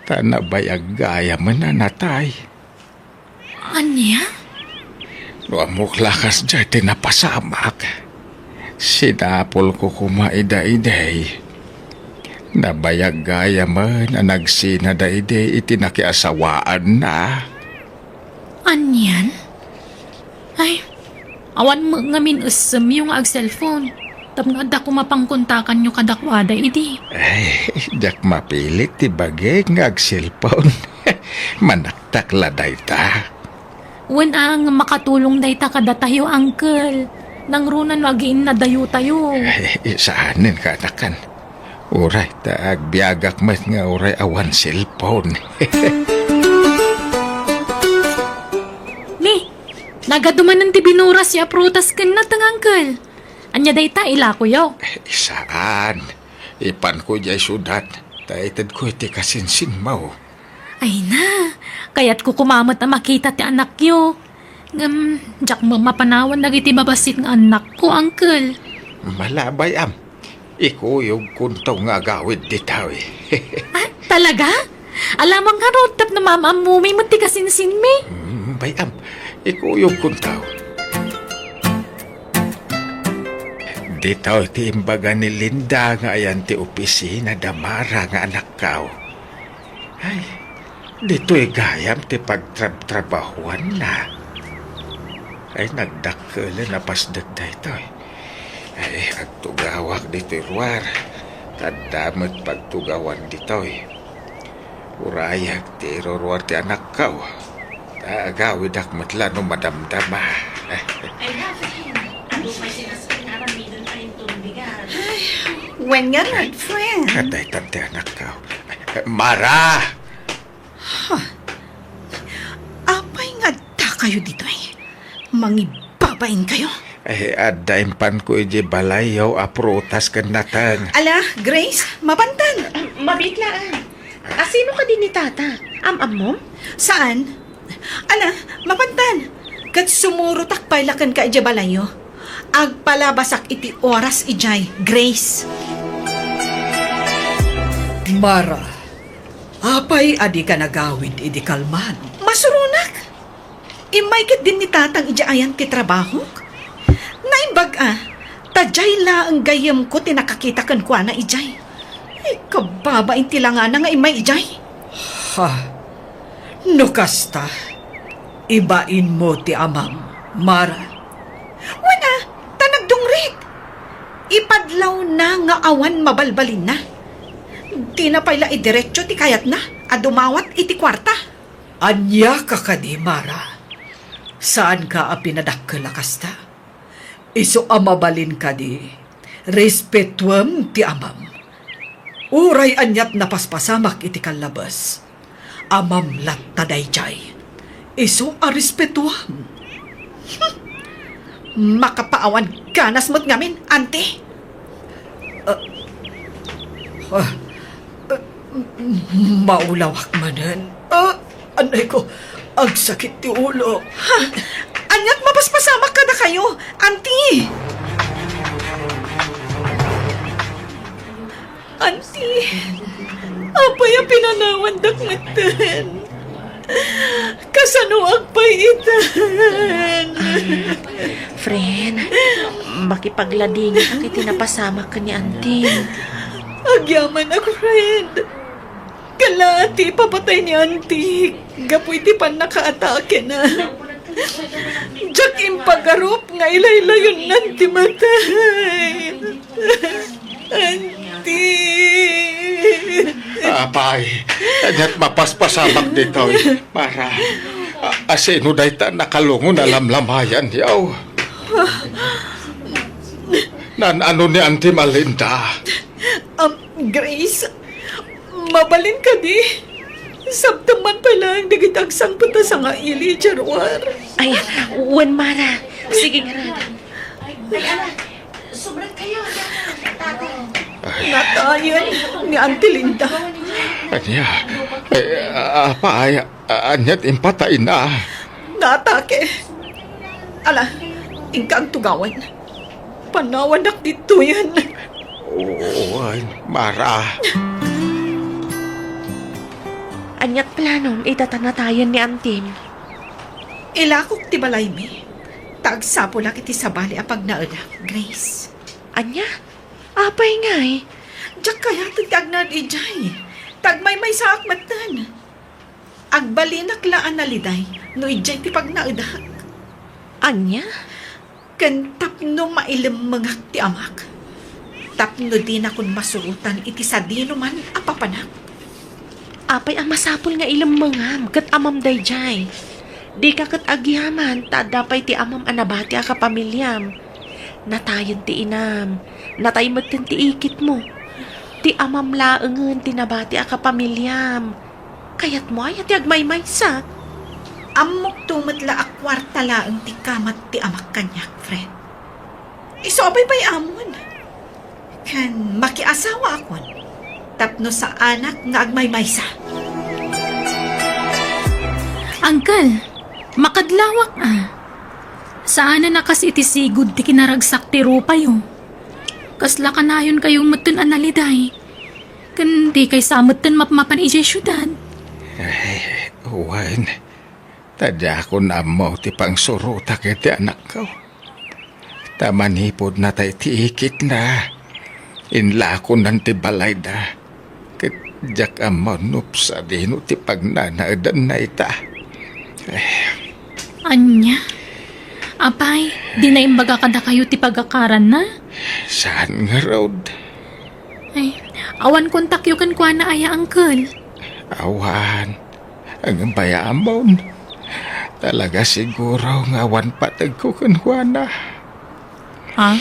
ta nabayag gayam a natay. Ania? No ammok la kasdiay ti napasamak, Sinapulko koma ida idi. Nabayag gayamen a nagsinada idi iti nakiasawaanna. Anian? Ay, awan met ngamin essemyo nga agselpon. Tapno adda koma pangkontakanyo kadakuada idi. Ay, diak mapilit ti bagik nga agselpon. Manaktak la dayta. Wen a, nga makatulong dayta kadatayo, Uncle. Nangruna no agiinnadayotayo. Ay, saanen, kaanakan. Uray ta agbiagak met nga uray awan cellphone. Ni, nagadumanan ti binuras ya prutas ken nateng, Uncle. Ania dayta, ilakoyo? Saan. Ipanko idiay siudad. Ta itedko iti kasinsinmo. Ay na, kayatko koma met a makita ti anakyo. Ngem, diak met mapanawan dagiti babassit nga annakko, Uncle. Malabay, am. Ikuyogkonto nga agawid ditoy. Ah, talaga? Alamang ngarud tapno maam-ammomi met ti kasinsinmi? Mm, bay-am, ikuyogkonto. Ditoy ti imbaga ni Linda nga ayan ti opisina da Mara nga anakko. Ay, ditoy gayam ti pagtrabtrabahuanna. Ay, nagdakkelen a pasdek daytoy. Ay, agtugawak ditoy ruar. Adda met pagtugawan ditoy. Urayek ti iruruar ti anakko. Ta agawidak met la no madamdama. Ay, na, friend. Adu pay ti nasken nga aramiden a inton bigat. Ay, wen ngarud, friend? Adda itan ti anakko. Mara! Huh. Apay nga adda kayo ditoy? Mangibabain kayo? Eh, adda impanko idiay balayyo a prutas ken nateng. Ala, Grace, mapantan. Mabiit laeng. Asino kadi ni Tata? Am-ammom? Saan? Ala, mapantan. Ket sumurotak pay la kenka idiay balayyo. Agpalabasak iti oras idiay, Grace. Mara, apay a dika nagawid idi kalman? Masuronak. Immay ketdin ni Tatang idiay ayan ti trabahok. Naimbag a, ta diay laeng gayyemko ti nakakita kenkuana idiay. Ay, kababain ti langana nga immay idiay. Ha? No kasta, ibainmo ti amam, Mara. Wen a, ta nagdungrit. Ipadlawna nga awan mabalbalinna. Dina pay la idiretso ti kayatna a dumawat iti kuarta. Ania ka kadi, Mara? Saanka a pinadakkel a kasta? Isu a mabalin kadi, respetuem ti amam. Uray aniat napaspasamak iti kallabes, amam latta daydiay. Isu a respetuam. Hmm. Makapaawan ganas met ngamin, Auntie. Ah, ah, ah, maulawak manen. Ah, anay ko, agsakit ti ulo. Ha? Aniat mapaspasamak kadakayo, Auntie? Auntie, apay a pinanawandak metten? Kasanoak pay itan? Friend, makipagladingit iti napasamak ken ni Auntie. Agyamanak, friend. Kala ti ipapatay ni Auntie gapu iti pannakaatakena. Diak impagarup nga ilaylayonnan ti matay. Auntie! Apay, ket mapaspasamak ditoy, Mara. A-, asino dayta nakalungon a lamlamayan, yaw? Naan-ano ni Auntie Malinda? Um, Grace, mabalin kadi? Sabtem man pay laeng dagiti agsangpet a sangaili idiay ruar. Ay, wen, Mara. Sige ngarud. Ay, ala, sumrek kayo, tatay. Natayen ni Auntie Linda. Ania? Eh, apay, aniat impatayna? Naatake. Ala, inka agtugawan. Panawandak ditoyen. Oo, ay, Mara. Aniat planom ita ta natayen ni Auntie? Ilakok ti balaymi, ta agsapulak iti sabali a pagnaedak, Grace. Ania? Apay ngay? Diak kayat ti agnaed idiay. Ta agmaymaysaak metten. Agbalinak la a naliday no idiay ti pagnaedak. Ania? Ken tapno mailemmengak ti amak. Tapno dinakon masurotan iti sadinoman a papanak. Apay a masapul nga ilemmengam ket amam daydiay? Dika ket agyaman ta adda pay ti amam a nabati a kapamiliam. Natayen ti inam, natay metten ti ikitmo. Ti amam laengen ti nabati a kapamiliam. Kayatmo aya ti agmaymaysa? Ammokto met la a kuarta laeng ti kamat ti amak kaniak, friend. Isu a baybay-amon. Ken makiasawaakon tapno saanak nga agmaymaysa. Uncle, makadlawak a. Saanen a kas iti sigud ti kinaragsak ti rupayo. Kasla kanayonkayo metten a naliday. Ken dikay sa metten mapmapan idiay siudad. Ay, wen. Ta diakon ammo ti pangsurotak iti anakko. Ta manipud natay ti ikitna, inlakonan ti balayda. Ket diak ammo no sadino ti pagnanaedanna ita. Eh. Ania? Apay, di naimbag kadakayo ti pagakaranna? Saan ngarud? Ay, awan kontakyo kenkuana aya, uncle? Awan. Ngem bay-amon, talaga siguro nga awan pategko kenkuana. Ha?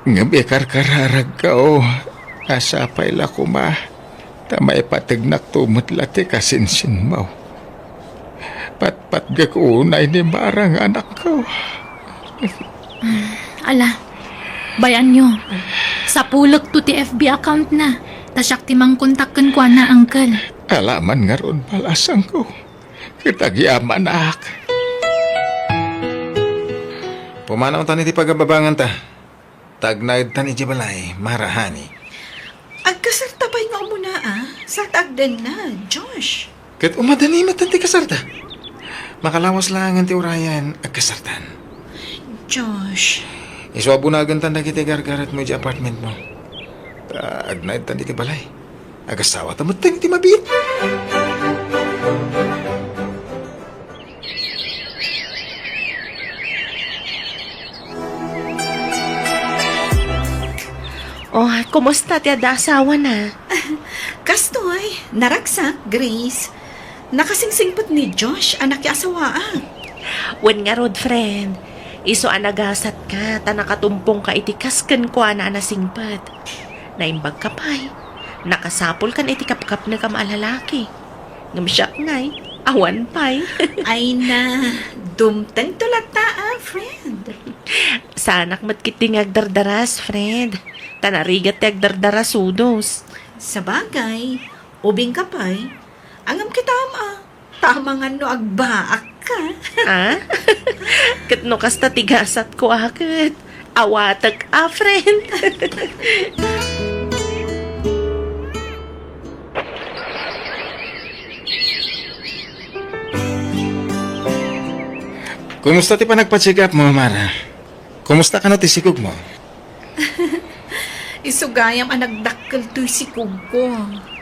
Ngem ikarkararagko a sapay la koma ta maipategnakto met la ti kasinsinmo. Patpatgek unay ni Mara nga anakko. Ala, bay-anyo. Sapulekto ti F B account na. Ta siak ti mangkontak kenkuana, uncle. Alaman ngarud, balasangko. Ket agyamanak. Pumanawtan iti pagababanganta. Ta agnaedtan idiay balay, Mara, honey. Agkasarta pay nga umuna, a? Sa ta agdennad, Josh. Ket umadani met ti kasarta. Makalawas laengen ti urayen, agkasartan. Josh. Isu a bunagentan dagiti gargaretmo idiay apartmentmo. Ta agnaedtan iti balay. Agasawata met ti mabiit. Oh, kumusta ti adda asawana? Kastoy, naragsak, Grace. Nakasingsingpet ni Josh a nakiasawaak. Wen ngarud, friend. Isu a nagasatka ta nakatumpongka iti kas kenkuana a nasingpet. Naimbagka pay. Nakasapulkan iti kapkapnekam a lalaki. Ngem siak ngay, awan pay. Ay na, dumtengto latta a, friend. Saanak met ketdi nga agdardaras, friend. Ta narigat ti agdardarasudos. Sabagay, ubingka pay. Ngem kitam a, tama nga no agbaakka. Ah? Ket no kasta ti gasatko a ket, awatek a, friend. Kumusta ti panagpa-check up mo, Mara? Kumusta kano ti sikogmo? Isu gayam a nagdakkel toy sikogko.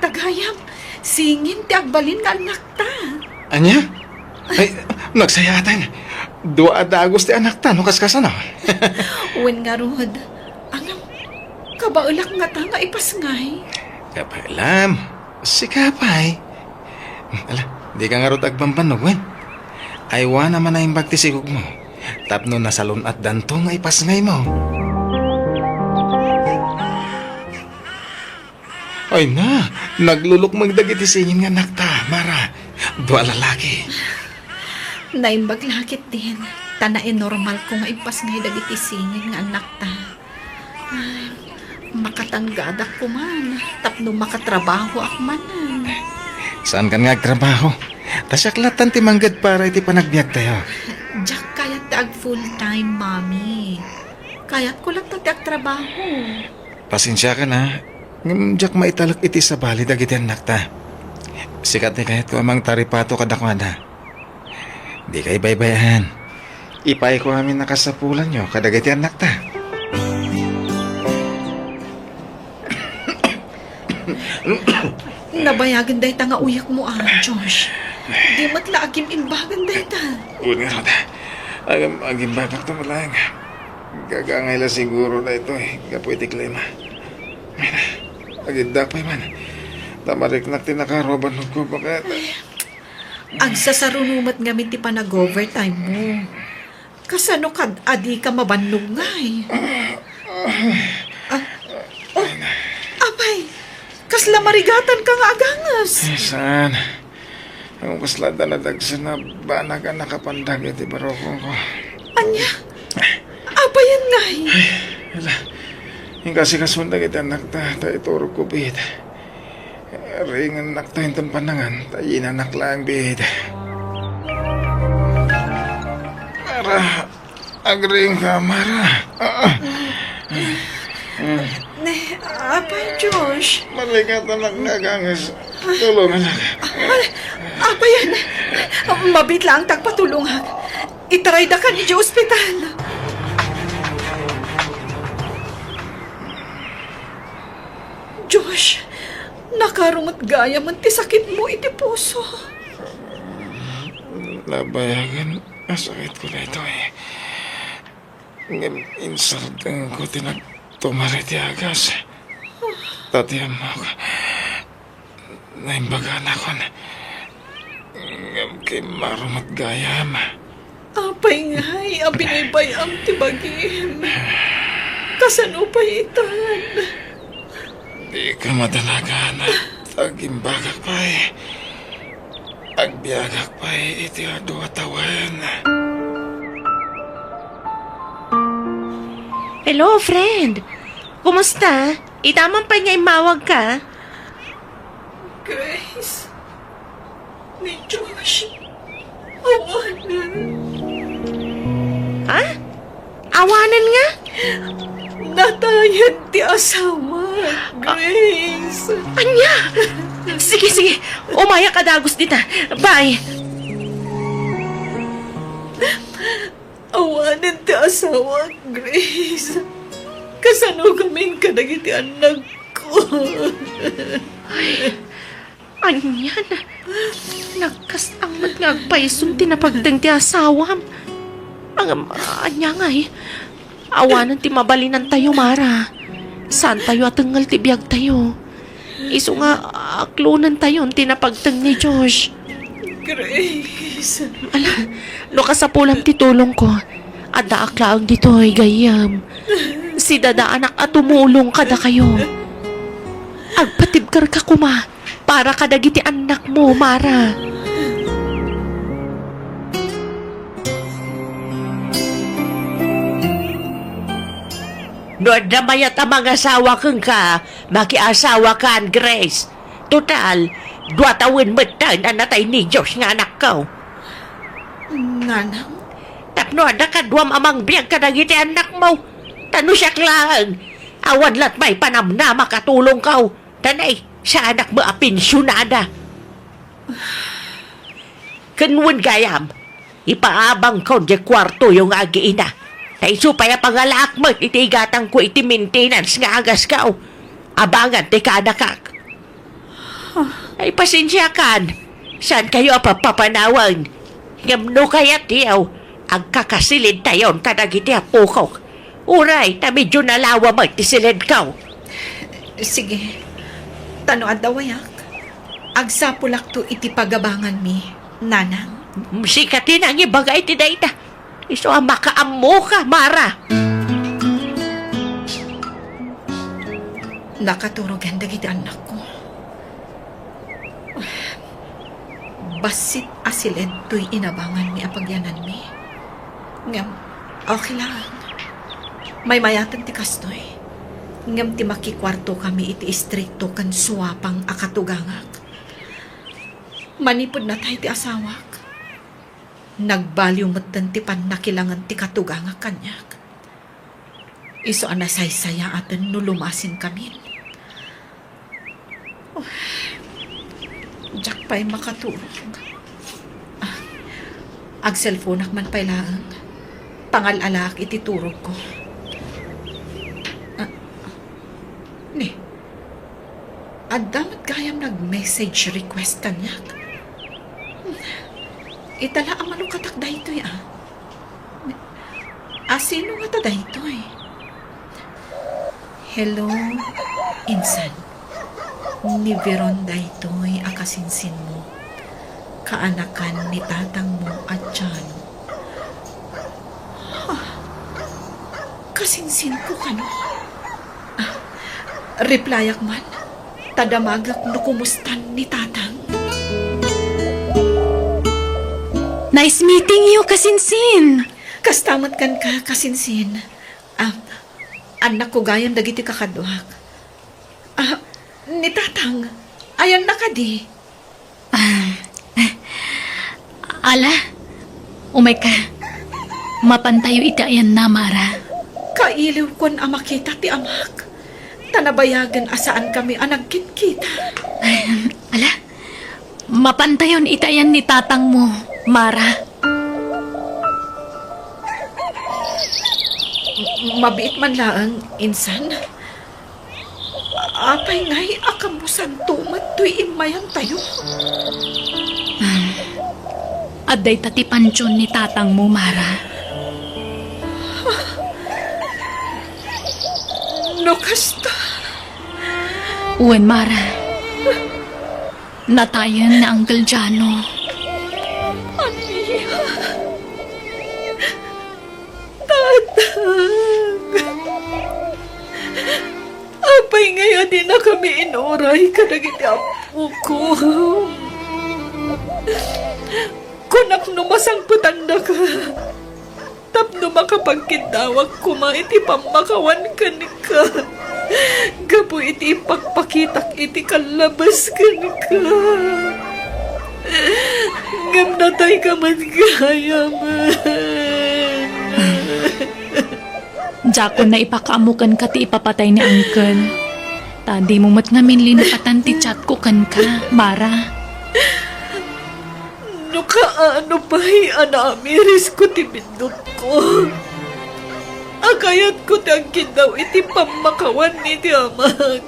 Ta gayam, singin ti agbalin nga annakta. Ania? Ay, nagsayaatan. Dua a dagus ti annakta, no kaskasano? Wen ngarud, ngem, kabaelak ngata nga ipasngay. Kabaelam. Sika pay. Ala, dika ngarud agbambannog, wen? Aywanam a naimbag ti sikogmo. Tapno nasalun-atdanto nga ipasngaymo. Ay na, naglulukmeng dagiti singin nga annakta, Mara. Dua a lalaki. Naimbag la ketdin, ta nainormalko nga ipasngay dagiti singin nga annakta. Ay, makatanggadak koman, tapno makatrabahoak manen. Saankan nga agtrabaho? Ta siak lattan ti mangged para iti panagbiagtayo. Diak kayat ti ag full-time, Mami. Kayatko latta ti agtrabaho. Pasensiakan, a. Ngem diak maitalek iti sabali dagiti annakta. Sika ti kayatko a mangtaripato kadakuada. Dikay baybay-an. Ipaayko amin a kasapulanyo kadagiti annakta. Nabayagen dayta nga uyekmo, a, Josh. Di met la agim-imbagan dayta. Wen ngarud, agim-, agimbagakto met laeng. Gagangay la siguro daytoy gapu iti klima. Ay, agiddak pay man. Ta mariknak ti nakaro a bannogko, baket. Agsasaruno met ngamin ti panag-overtime mo. Kasano kad a dika mabannog ngay? Ah, oh, apay, kasla marigatanka nga aganges? Eh, saan? Ang kasla adda nadagsen a banag a nakapandag iti barukongko. Ania? Apayen ngay? Ala, inkasikasuon dagiti annakta, ta iturogko biit. Ringennakto inton pannangan, ta yinanak laeng biit. Mara, agriingka, Mara. Ah, ah. Ne, apay, Josh. Marikatanak nga aganges. Tulonganak. Ay, apayen. Mabiit laeng ti agpatulongak. Itaraydakan idiay ospital. Josh, nakaro met gayamen ti sakitmo iti puso. Nabayagen a sakitko daytoy. Ngem insardengko ti nagtumar iti agas. Ta ti ammok, naimbaganak. Ngem kimmaro met gayam. Apay ngay a binaybay-am ti bagim? Kasano pay itan? Dika madanagan. Agimbagak pay. Agbiagak pay iti adu a tawen. Hello, friend. Kumusta? Ita man pay nga immawagka? Grace, ni Josh, awanen. Ha? Awanen nga? Natayen ti asawa, Grace. Ania? Sige, sige. Umayak a dagus dita. Bye. Awanen ti asawak, Grace. Kasano kami kadagiti annakko? Ay, anian? Nagkastang met nga agpayson ti napagteng ti asawam. Ngem, ania ngay? Awanen ti mabalinantayo, Mara. Saantayo a tengngel ti biagtayo. Isu nga aklonentayon ti napagteng ni Josh. Grace. Ala, no kasapulam ti tulongko, addaak laeng ditoy gayyem. Sidadaanak a tumulong kadakayo. Agpatibkerka koma para kadagiti annakmo, Mara. No adda mayat a mangasawa kenka, makiasawakan, Grace. Total, dua tawen metten a natay ni Josh nga anakko. Nanang? Tapno adda kaduam a mangbiag kadagiti annakmo. Ta no siak laeng, awan latmay panamnama a tulongko. Ta nay, saanak met a pensionada. Ken wen gayam, ipaabangkon diay kuartoyo nga agiina. Ta isu pay a pangalaak met iti igatangko iti maintenance nga agasko. Abangan ti kaanakak. Ay, pasensiakan. Saankayo a papapanawen. Ngem no kayatyo, agkakasilidtayon kadagiti apokok. Uray, ta medyo nalawa met ti silidko. Sige. Ta no adda wayak, agsapulakto iti pagabanganmi, Nanang. Sika ti nangibaga iti dayta. Isu a makaammoka, Mara. Nakaturogen dagiti annakko. Bassit a siled toy inabanganmi a pagyananmi. Ngem, okay lang. Maymayaten ti kastoy. Ngem ti makikuartokami iti istrikto ken suapang a katugangak. Manipud natay ti asawak, nagbaliw metten ti pannakilangen ti katugangak kaniak. Isu a nasaysayaaten no lumasinkamin. Oh, diak pay makatulog. Ah, agselfonak man pay laeng. Pangal-alaak iti turogko. Ah, ni, Adda met gayam nag-message request kaniak. Ita la a malukatak daytoy, a. A, sino ngata daytoy? Hello, insan. Ni Veron daytoy a kasinsinmo. Kaanakan ni tatangmo a Jano. Ha? Kasinsinko kano? Ah, replyak man, ta damagek no kumustan ni tatang. Nice meeting you, kasinsin! Kasta met kenka, kasinsin. Ah, annakko gayam dagiti kakaduak. Ah, ni tatang, ayanna kadi? Ah, ala, umayka. Mapantayo iti ayanna, Mara. Kailiwkon a makita ti amak, ta nabayagen a saankami a nagkitkita. Ala, mapantayon iti ayan ni tatangmo, Mara. M-, mabiit man laeng, insan. Apay ngay a kamusanto met toy immayantayo? Ah, adda ita ti pantion ni tatangmo, Mara. No kasta? Wen, Mara. Natayen ni Uncle Jano. Ania? Tatang! Apay ngay a dinakami inuray kadagiti appoko? Kunak no masangpetannaka tapno makapagkiddawak koma iti pammakawan kenka. Gapu iti ipakpakitak iti kallabes kenka. Ngem natayka met gayamen. Diakon naipakaammo kenka ti ipapatay ni Uncle. Ta dimo met ngamin linupatan ti chatko kenka, Mara. No kaano pay a naamirisko ti biddutko a kayatko ti agkiddaw iti pammakawan iti amak,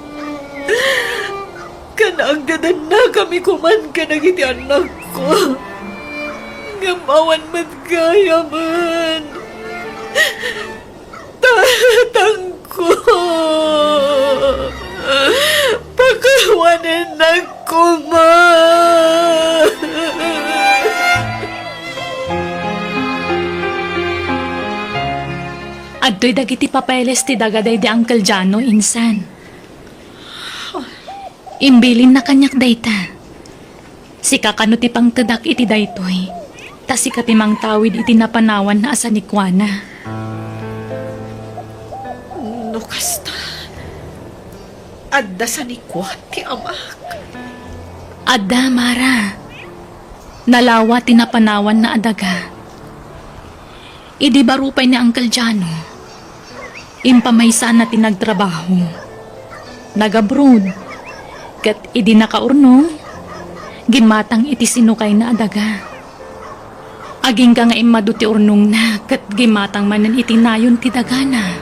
ken agdadannakami koman kadagiti annakko. Ngem awan met gayamen. Tatangko, pakawanennak koma. Adtoy dagiti papeles ti daga daydi Uncle Jano, insan. Imbilinna kaniak dayta. Sika kano ti pangtedak iti daytoy, ta sika ti mangtawid iti napanawanna a sanikuana. No kasta, adda sanikua ti amak? Adda, Mara. Nalawa ti napanawanna a daga. Idi baro pay ni Uncle Jano, impamaysana ti nagtrabaho. Nag-abroad, ket idi nakaurnong, gimmatang iti sinukayna a daga. Agingga nga immadu ti urnongna ket gimmatang manen iti nayon ti dagana.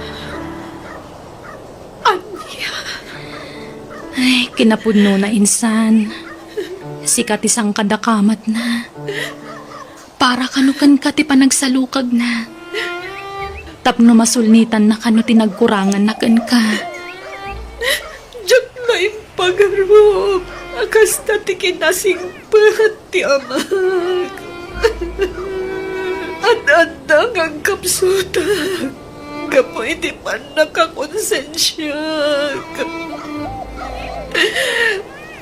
Ania? Ay, kinapudnona, insan. Sika ti sangkadakamatna. Para kano kenka ti panagsalukagna. Tapno masulnitanna kano ti nagkuranganna kenka. Diak la impagarup a kasta ti kinasingpet ti amak. Ad-adda nga agkapsutak gapu iti pannakakonsensiak.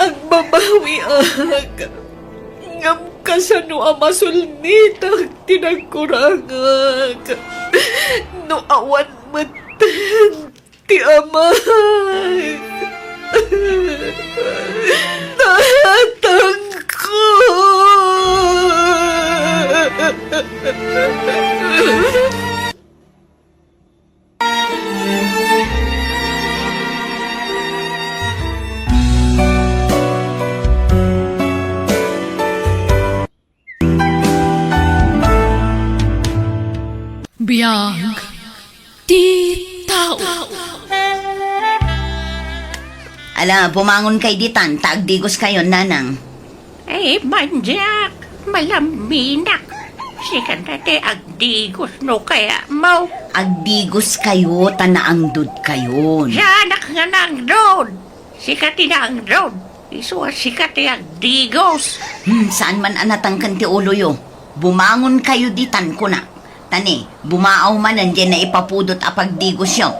Agbabawiak. Ngem kasano a masulnitak ti nagkurangak no awan metten ti amak? Tatangko! Biag ti tao. Ala, bumangon kay ditan, ta agdigoskayon, nanang. Ay, Mandiak, malaminak. Sika ti agdigos no kayatmo. Agdigoskayo, ta naangdodkayon. Saanak nga naangdod. Sika ti naangdod. Isu a sika ti agdigos. Hmm, saan man a natangken ti uloyo. Bumangonkayo ditan, kuna. Ta ni, bumaaw manen diay naipapudot a pagdigosyo.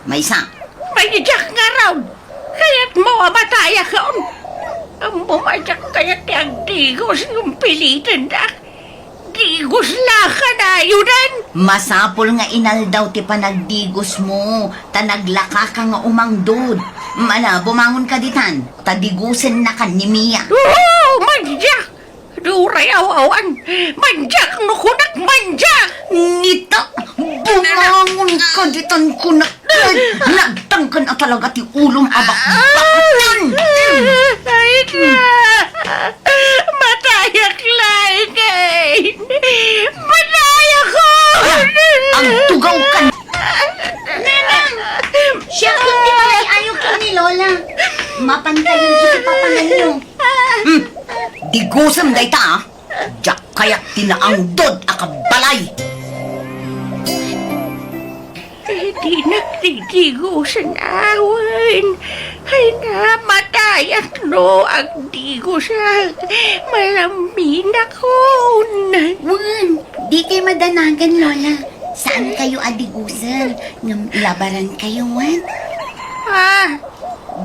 Maysa. Mandiak ngarud. Kayatmo a matayakon. Ammom a diak kayat ti agdigos ngem pilitendak. Digos la kanayon. Masapul nga inaldaw ti panagdigosmo, ta naglakaka nga umangdod. Mana, bumangonka ditan, ta digusennakan ni Mia. Oo, Mandiak. Duray aw-awan. Mandiak no kunak, Mandiak! Nita, bumangonka ditan kunak. Nagtangken a talaga ti ulom a bakbakan. Ay, na! Matayak laeng! Matayak ko! Ala, agtugaw ka! Nanang! Siak ti balay-ayo ken ni Lola. Mapantayon iti papanganyo. Hmm. Digusem dayta, ah. Diak kayat ti naangdod a kabalay. Dinak digdigusen awan. Ay, namatayak no agdigosak. Malaminakon. Wen, dikay madanagan, Lola. Saankayo a digusen, ngem labarankayo, wen? Ah,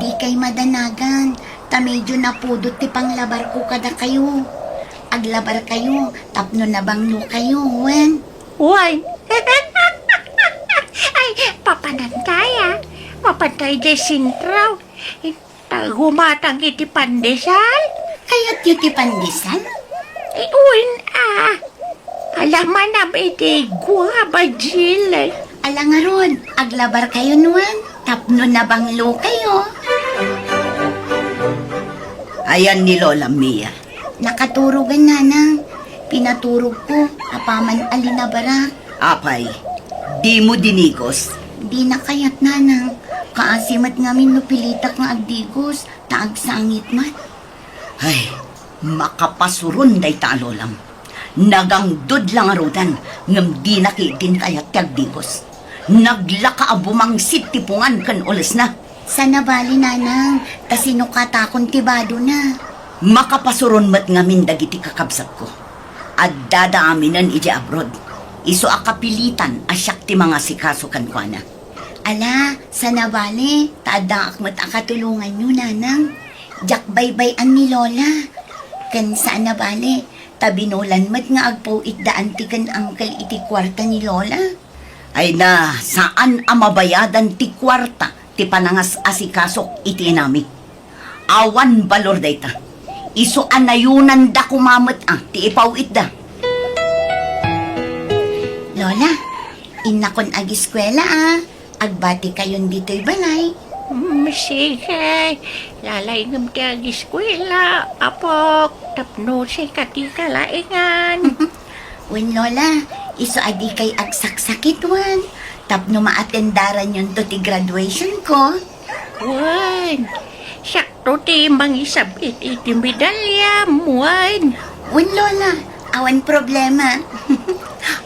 dikay madanagan, ta medyo napudot ti panglabarko kadakayo. Aglabarkayo tapno nabanglokayo, wen? Wen. Ay, papanantay, ah. Mapantay diay sentro. Ta gumatang iti pandesal? Kayatyo ti pandesal? Eh, wen, ah. Alamanam iti guava jelly. Ala ngarud, aglabarkayon wen, tapno nabanglokayo. Ayan ni Lola Mia. Nakaturogan, Nanang. Pinaturogko, apaman a linabarak. Apay, dimo dinigos? Dina kayat, Nanang. Kaasi met ngamin no pilitak nga agdigos, ta agsangit met. Ay, makapasuron dayta a lolam. Nagangdod la ngaruden, ngem dina ketdin kayat ti agdigos. Naglaka a bumangsit ti pungan ken ulesna. Saan a bali, Nanang, ta sinukatakon ti badona. Makapasuron met ngamin dagiti kakabsatko. Addada aminen idiay abroad. Isu a kapilitan a siak ti mangasikaso kenkuana. Ala, saan a bali, ta addaak met a katulonganyo, Nanang. Diak baybay-an ni Lola. Ken saan a bali, ta binulan met nga agpaw-itdaan ti ken uncle iti kuarta ni Lola. Ay na, saan a mabayadan ti kuarta ti panangas-asikasok iti inami. Awan balor dayta. Isu a nayonanda koma met a ti ipaw-itda. Lola, innakon agiskuela a. Agbatikayon ditoy balay. Mm, sige. Lalayngem ti agiskuela, apok, tapno sika ti kalaengan. Wen, Lola, isu a dikay agsaksakit, wen, tapno maatendaranyon to ti graduation ko. Wen, siak to ti mangisab-it iti medalyam, wen. Wen, Lola, awan problema.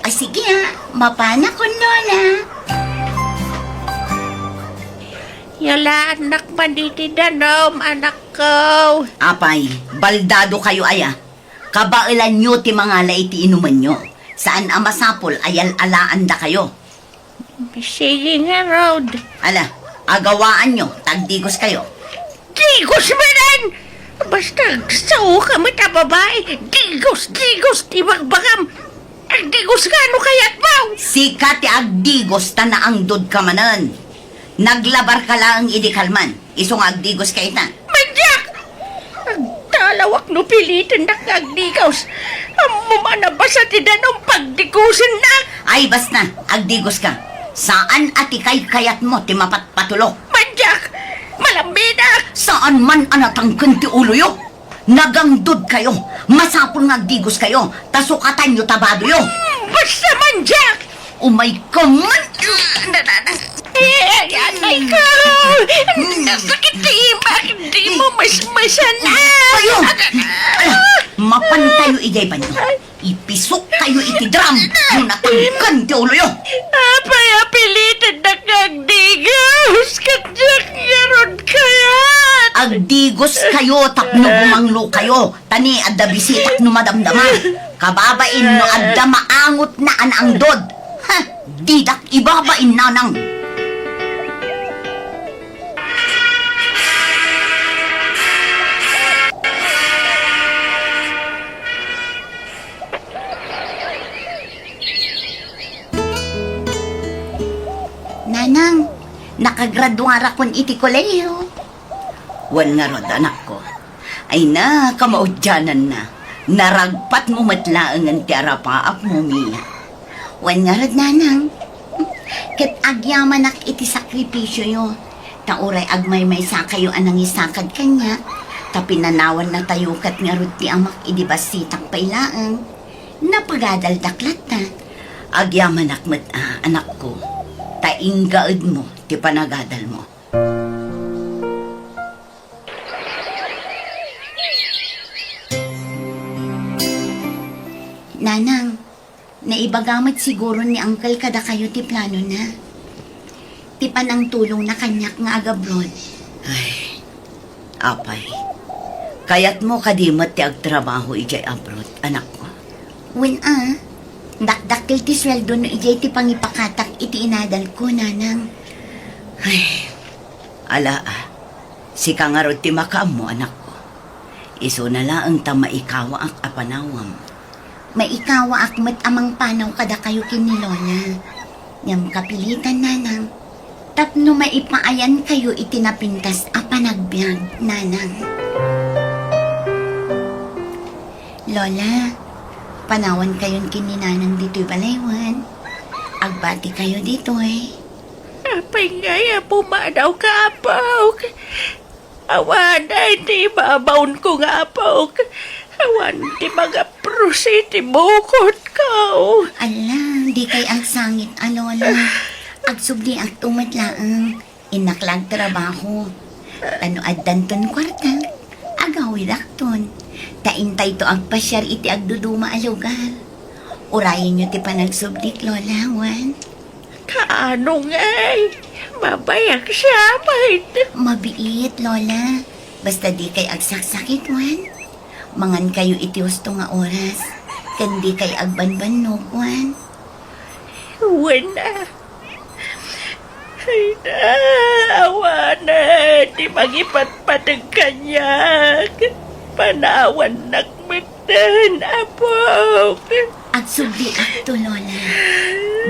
O sige, ah, mapanakon, Lola. Yalaannak man iti danum, anakko. Apay, baldadokayo aya. Kabaelanyo ti mangala iti inumenyo. Saan a masapul a yal-alaandakayo. Sige ngarud. Ala, agawaanyo, ta agdigoskayo. Digos manen! Basta agsaoka met a babai, digos, digos ti bagbagam. Agdigoska no kayatmo. Sika ti agdigos ta naangdodka manen. Naglabarka laeng idi kalman. Isu nga agdigoska ita. Mandiak! Agtalawak no pilitennak nga agdigos. Ammom a nabasa ti danum pagdigosennak. Ay, basta, agdigoska. Saan a ti kaykayatmo ti mapatpatulok. Mandiak! Malamminak! Saan man a natangken ti uloyo. Nagangdodkayo. Masapul nga agdigoskayo. Ta sukatanyo ta badoyo. Mm, basta, Mandiak! Umayka man! Ah, na, na, na. Ay, atay ko! Nasakit ti imak! Di mo masmasan, ah! Ayo! Ala, mapantayo idiay banyo. Ipisok kayo iti drum no natangken ti uloyo. Apay a pilitandak nga agdigos? Ket diak ngarud kayat. Agdigos kayo tapno bumanglo kayo. Ta ni adda bisitak no madamdama. Kababain no adda maangotna a naangdod. Ha! Didak ibabain, nanang. Nanang, nakagraduarakon iti kolehiyo. Wen ngarud, anakko. Ay na, kamaudiananna. Naragpatmo met laengen ti arapaapmo, Mia. Wen ngarud, nanang. Ket agyamanak iti sakripisioyo. Ta uray agmaymaysakayo a nangisakad kaniak, ta pinanawannatayo ket ngarud ti amak idi bassitak pay laeng. Napagadaldak latta. Agyamanak met a, anakko, ta inggaedmo ti panagadalmo. Nanang, naibaga met siguro ni Uncle kadakayo ti planona. Ti panangtulongna kaniak nga agabroad. Ay, apay. Kayatmo kadi met ti agtrabaho idiay abroad, anakko? Wen a, dakdakkel ti sueldo no idiay ti pangipakatak iti inadalko, nanang. Ay, ala a. Sika ngarud ti makaammo, anakko. Isuna laeng ta maikawaak a panawam. Maikawaak met a mangpanaw kadakayo ken ni Lola. Ngem kapilitan, nanang, tapno maipaayankayo iti napintas a panagbiag, nanang. Lola, panawankayon ken ni nanang ditoy balay wen. Agbatikayo ditoy. Apay ngay a pumadawka, apok? Awan ti ibabaonko nga apok. Awan ti magaprus iti bukotko. Ala, dikay agsangit a, Lola. Agsubliakto met laeng. Innak la agtrabaho. Ta no addanton kuarta, agawidakton. Ta intayto agpasiar iti agduduma a lugar. Urayenyo ti panagsublik, Lola, wen? Kaano ngay? Mabayag siya met. Mabiit, Lola. Basta dikay agsaksakit, wen? Mangankayo iti husto nga oras. Ken dikay agbanbannog, wen? Wen a. Ay na, awanen ti mangipatpateg kaniak. Panawannak met Ten, apok. Agsubliakto, Lola.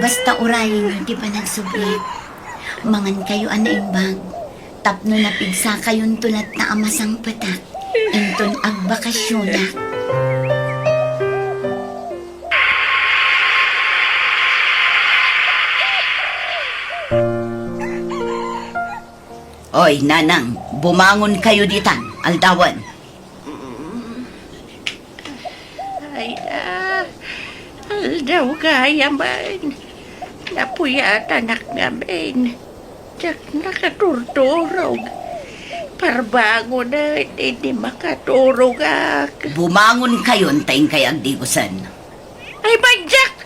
Basta urayenyo ti panagsubli. Mangankayo a naimbag. Tapno napigsakayonto latta a masangpetak inton agbakasionak. Oy, nanang, bumangon kayo ditan, aldawen. Mm. Ay, ah, aldaw gayamen. Napuyatanak ngamin. Diak nakaturturog. Parbangon, idi makaturogak. Bumangon kayon ta inkay agdigosen. Ay, badiak!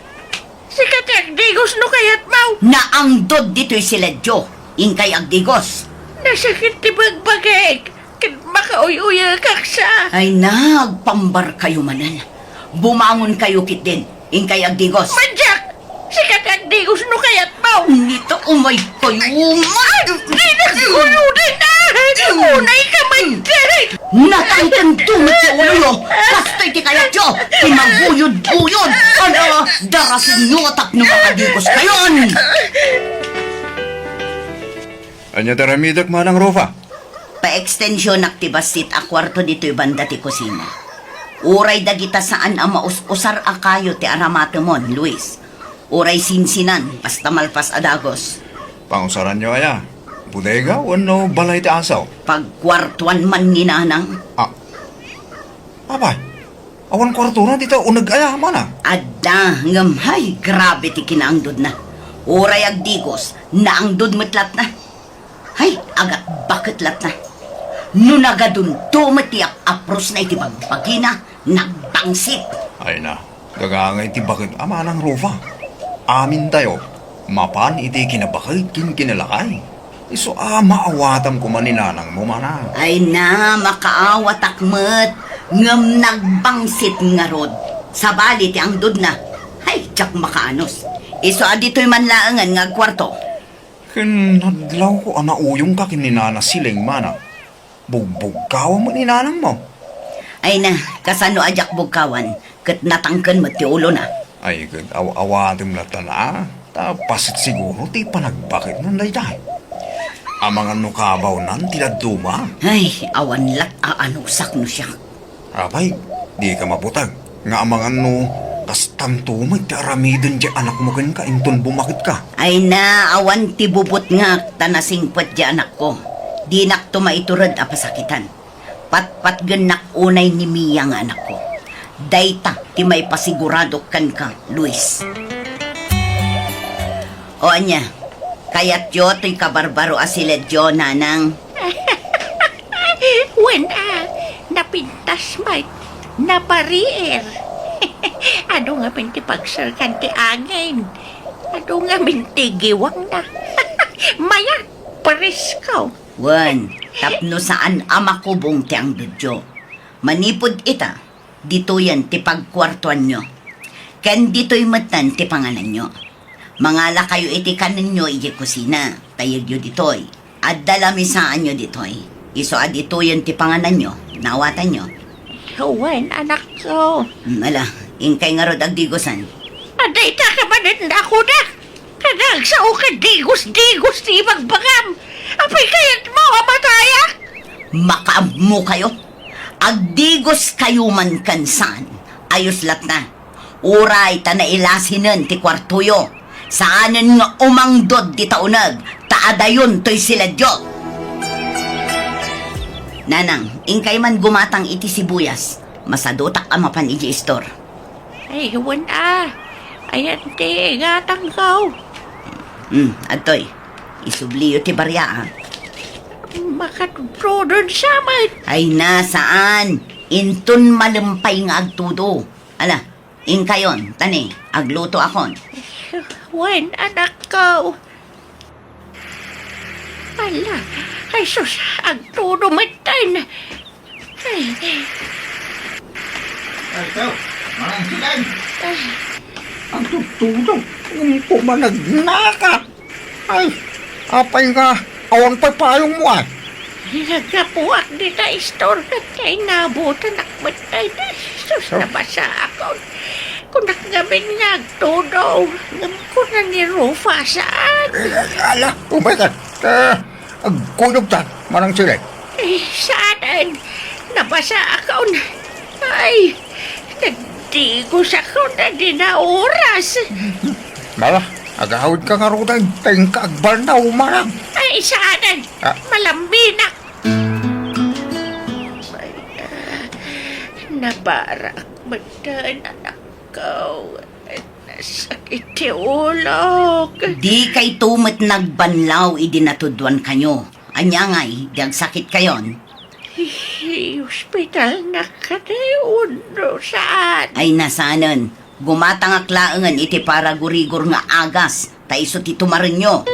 Sika ti agdigos no kayatmo! Naangdod ditoy siledyo, inkay agdigos. Nasakit ti bagbagik, ket makauy-uyekak sa. Ay, nagpambar kayo manen. Bumangon kayo ketdin, inkay agdigos. Badiak! Sika ti agdigos no kayatmo! Nita, umay kayo, umay! Ay, nagkuyudan na! Unay ka, Manjay! Natangken met ti uloyo. Kastoy ti kayatyo. Ti maguyod-guyod. Ano? Darasenyo tapno makadigos kayon. Ania ti aramidek, Manang Rufa? Paekstensionak ti bassit a kuarto ditoy banda ti kusina. Uray dagita saan a maus-usar a kayo ti aramatemon, Luis. Uray sinsinan, basta malpas a dagus. Pangusaranyo aya? Bodega wenno balay ti asaw? Pagkuartuan man ni Nanang. Ah. Apay, awan kuartona dita uneg aya, Manang? Adda, ngem hay, grabe ti kinaangdodna. Uray agdigos, naangdod met latna. Hay, agatbaket latna. No nagadunto met ti ap-aprosna iti bagbagina, nagbangsit. Ay na, gagangay ti baket a Manang Rufa. Amintayo, mapan iti kinabaket ken kinalakay. Isu a maawatam koma ni nanangmo, Manang. Ay na, makaawatak met, ngem nagbangsit ngarud. Sabali ti angdodna. Hay, diak makaanus. Isu a ditoy man laengen nga agkuarto. Ken nadlawko a nauyongka ken ni Nana Siling, Manang. Bugbugkawam met ni nanangmo. Ay na, kasano a diak bugkawan, ket natangken met ti ulona. Ay, ket aw-awatem lattan a, ta paset siguro ti panagbaketnan dayta. Amangan no kabawnan ti dadduma. Ay, awan lat a anusak no siak. Apay, dika mabutag. Nga amangan no kastanto met ti aramiden ti anakmo kenka inton bumaketka. Ay na, awan ti bubutngak ta nasingpet ti anakko. Dinakto maitured a pasakitan. Patpatgennak unay ni Mia nga anakko. Dayta ti maipasiguradok kenka, Luis. O ania, kayatyo toy kabarbaro a siledyo, Nanang? Wen a, napintas met, napariir. Adu ngamin ti pagserkan ti angin. Adu ngamin ti giwangna. Mayat, presko. Wen, tapno saan a makubong ti angdodyo. Manipud ita, ditoyen ti pagkuartuanyo. Ken ditoy metten ti pangananyo. Mangalakayo iti kanenyo idiay kusina, tayegyo ditoy. Adda lamisaanyo ditoy. Isu a ditoyen ti pangananyo, naawatanyo. Wen, anakko. Hmm, ala, inkay ngarud agdigosan. Adda ita ka manen nakuda. Kada agsao ka digos-digos ti ibagbagam. Apay kayatmo a matayak? Makaammokayo. Agdigoskayo man ken saan. Ayos latna. Uray ta nailasinen ti kuartoyo. Saanen nga umangdod dita uneg, ta adayon toy siledyo. Nanang, inkay man gumatang iti sibuyas. Masadutak a mapan idiay istor. Ay, wen a. Ayan ti gatangko. Hmm, adtoy. Isubliyo ti bariaak. Makatudtudon sa met. Ay na, saan? Inton malem pay nga agtudo. Ala, inkayon, tani, aglutoakon. Wen, anakko. Ala, ay sus, agtudo metten. Ay. Ay, ikaw, Manang Siling. Ay. Agtudtudo, ngem koma nagnaka. Ay, apay nga, awan pay payongmo, ay. Naggapuak dita istor ket kay nabutanak met, ay, sus, nabasaakon. Kunak ngamin nga agtudo, ngem kuna ni Rufa, saan? Eh, ala, umay ka. Eh, agkuyogtan, Manang Siling. Eh, saan? Nabasaakon. Ay, nagdigosakon a di naoras. Mala, agawidka ngaruden, ta inka agbalnaw, Manang. Ay, saan? Ah. Malamminak. Ay, ah, nabarak metten, anakko. Nasakit ti ulok. Dikayto met nagbanlaw idi natuduankayo. Ania ngay, di agsakitkayon? Iospitalnak kadi wenno saan? Ay, na saanen. Gumatangak laengen iti paragurigor nga agas, ta isu ti tumarenyo.